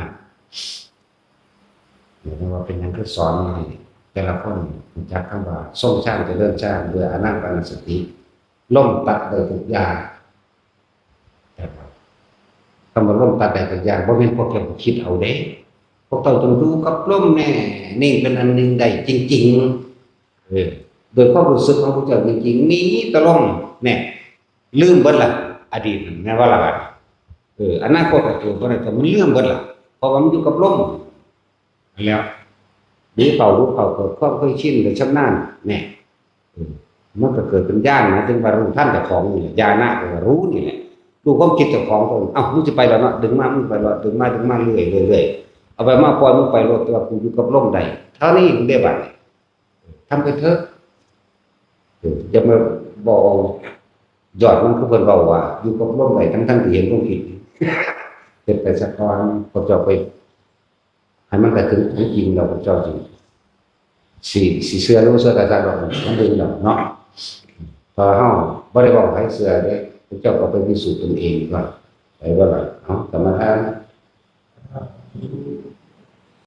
เรียกว่าเป็นหยังคือสอนให้แต่ละคนรู้จักคำว่าทรงฌานเจริญฌานด้วยอานาปานสติ ล้มตัดได้ทุกอย่าง คำว่าล้มตัดได้ทุกอย่าง บ่แม่นพวกเจ้าคิดเอาเด้ พวกเจ้าต้องอยู่กับลมแน่นิ่งเป็นอันหนึ่งได้จริงๆ เออ โดยความรู้สึกของพวกเจ้าจริงๆ มีแต่ลม แน่ ลืมเบิดละ อดีต แม่นว่าละบัด เออ อนาคตก็เกิดบ่ได้ แต่มันลืมเบิดละ เพราะว่ามันอยู่กับลม นั่นแหล้ว รู้เท่า รู้เท่า เกิดความเคยชิน หรือชำนาญ แน่ เออ มันก็เกิดเป็นญาณ หมายถึงว่ารู้ทันเจ้าของนี่แหละ ญาณะก็ว่ารู้นี่แหละ รู้ความคิดเจ้าของ ก็ เอ้า มึงสิไปแล้วเนาะ ดึงมา มึงไปแล้ว ดึงมา ดึงมา เรื่อยๆ เรื่อยๆ เอาไปมา ปล่อยมึงไปโลด แต่ว่ากูอยู่กับลมได้ เท่านี้มึงได้บัดนี้ ทำไปเถอะ เออ อย่ามาบอก ยอดมันคือเพิ่นเว้าว่า อยู่กับลมได้ ทั้งๆ ที่เห็นความคิด เฮ็ดไปซะก่อน พวกเจ้าไป ให้มันไปถึงของจริงแล้ว พวกเจ้าสิ สิ สิเชื่อหรือบ่เชื่อก็ช่างดอก มันเบิ่งดอกเนาะ เพราะเฮาบ่ได้บอกให้เชื่อเด้ พวกเจ้าก็ไปพิสูจน์ตนเองก่อน ไปบ่ล่ะ เอ้า กรรมฐาน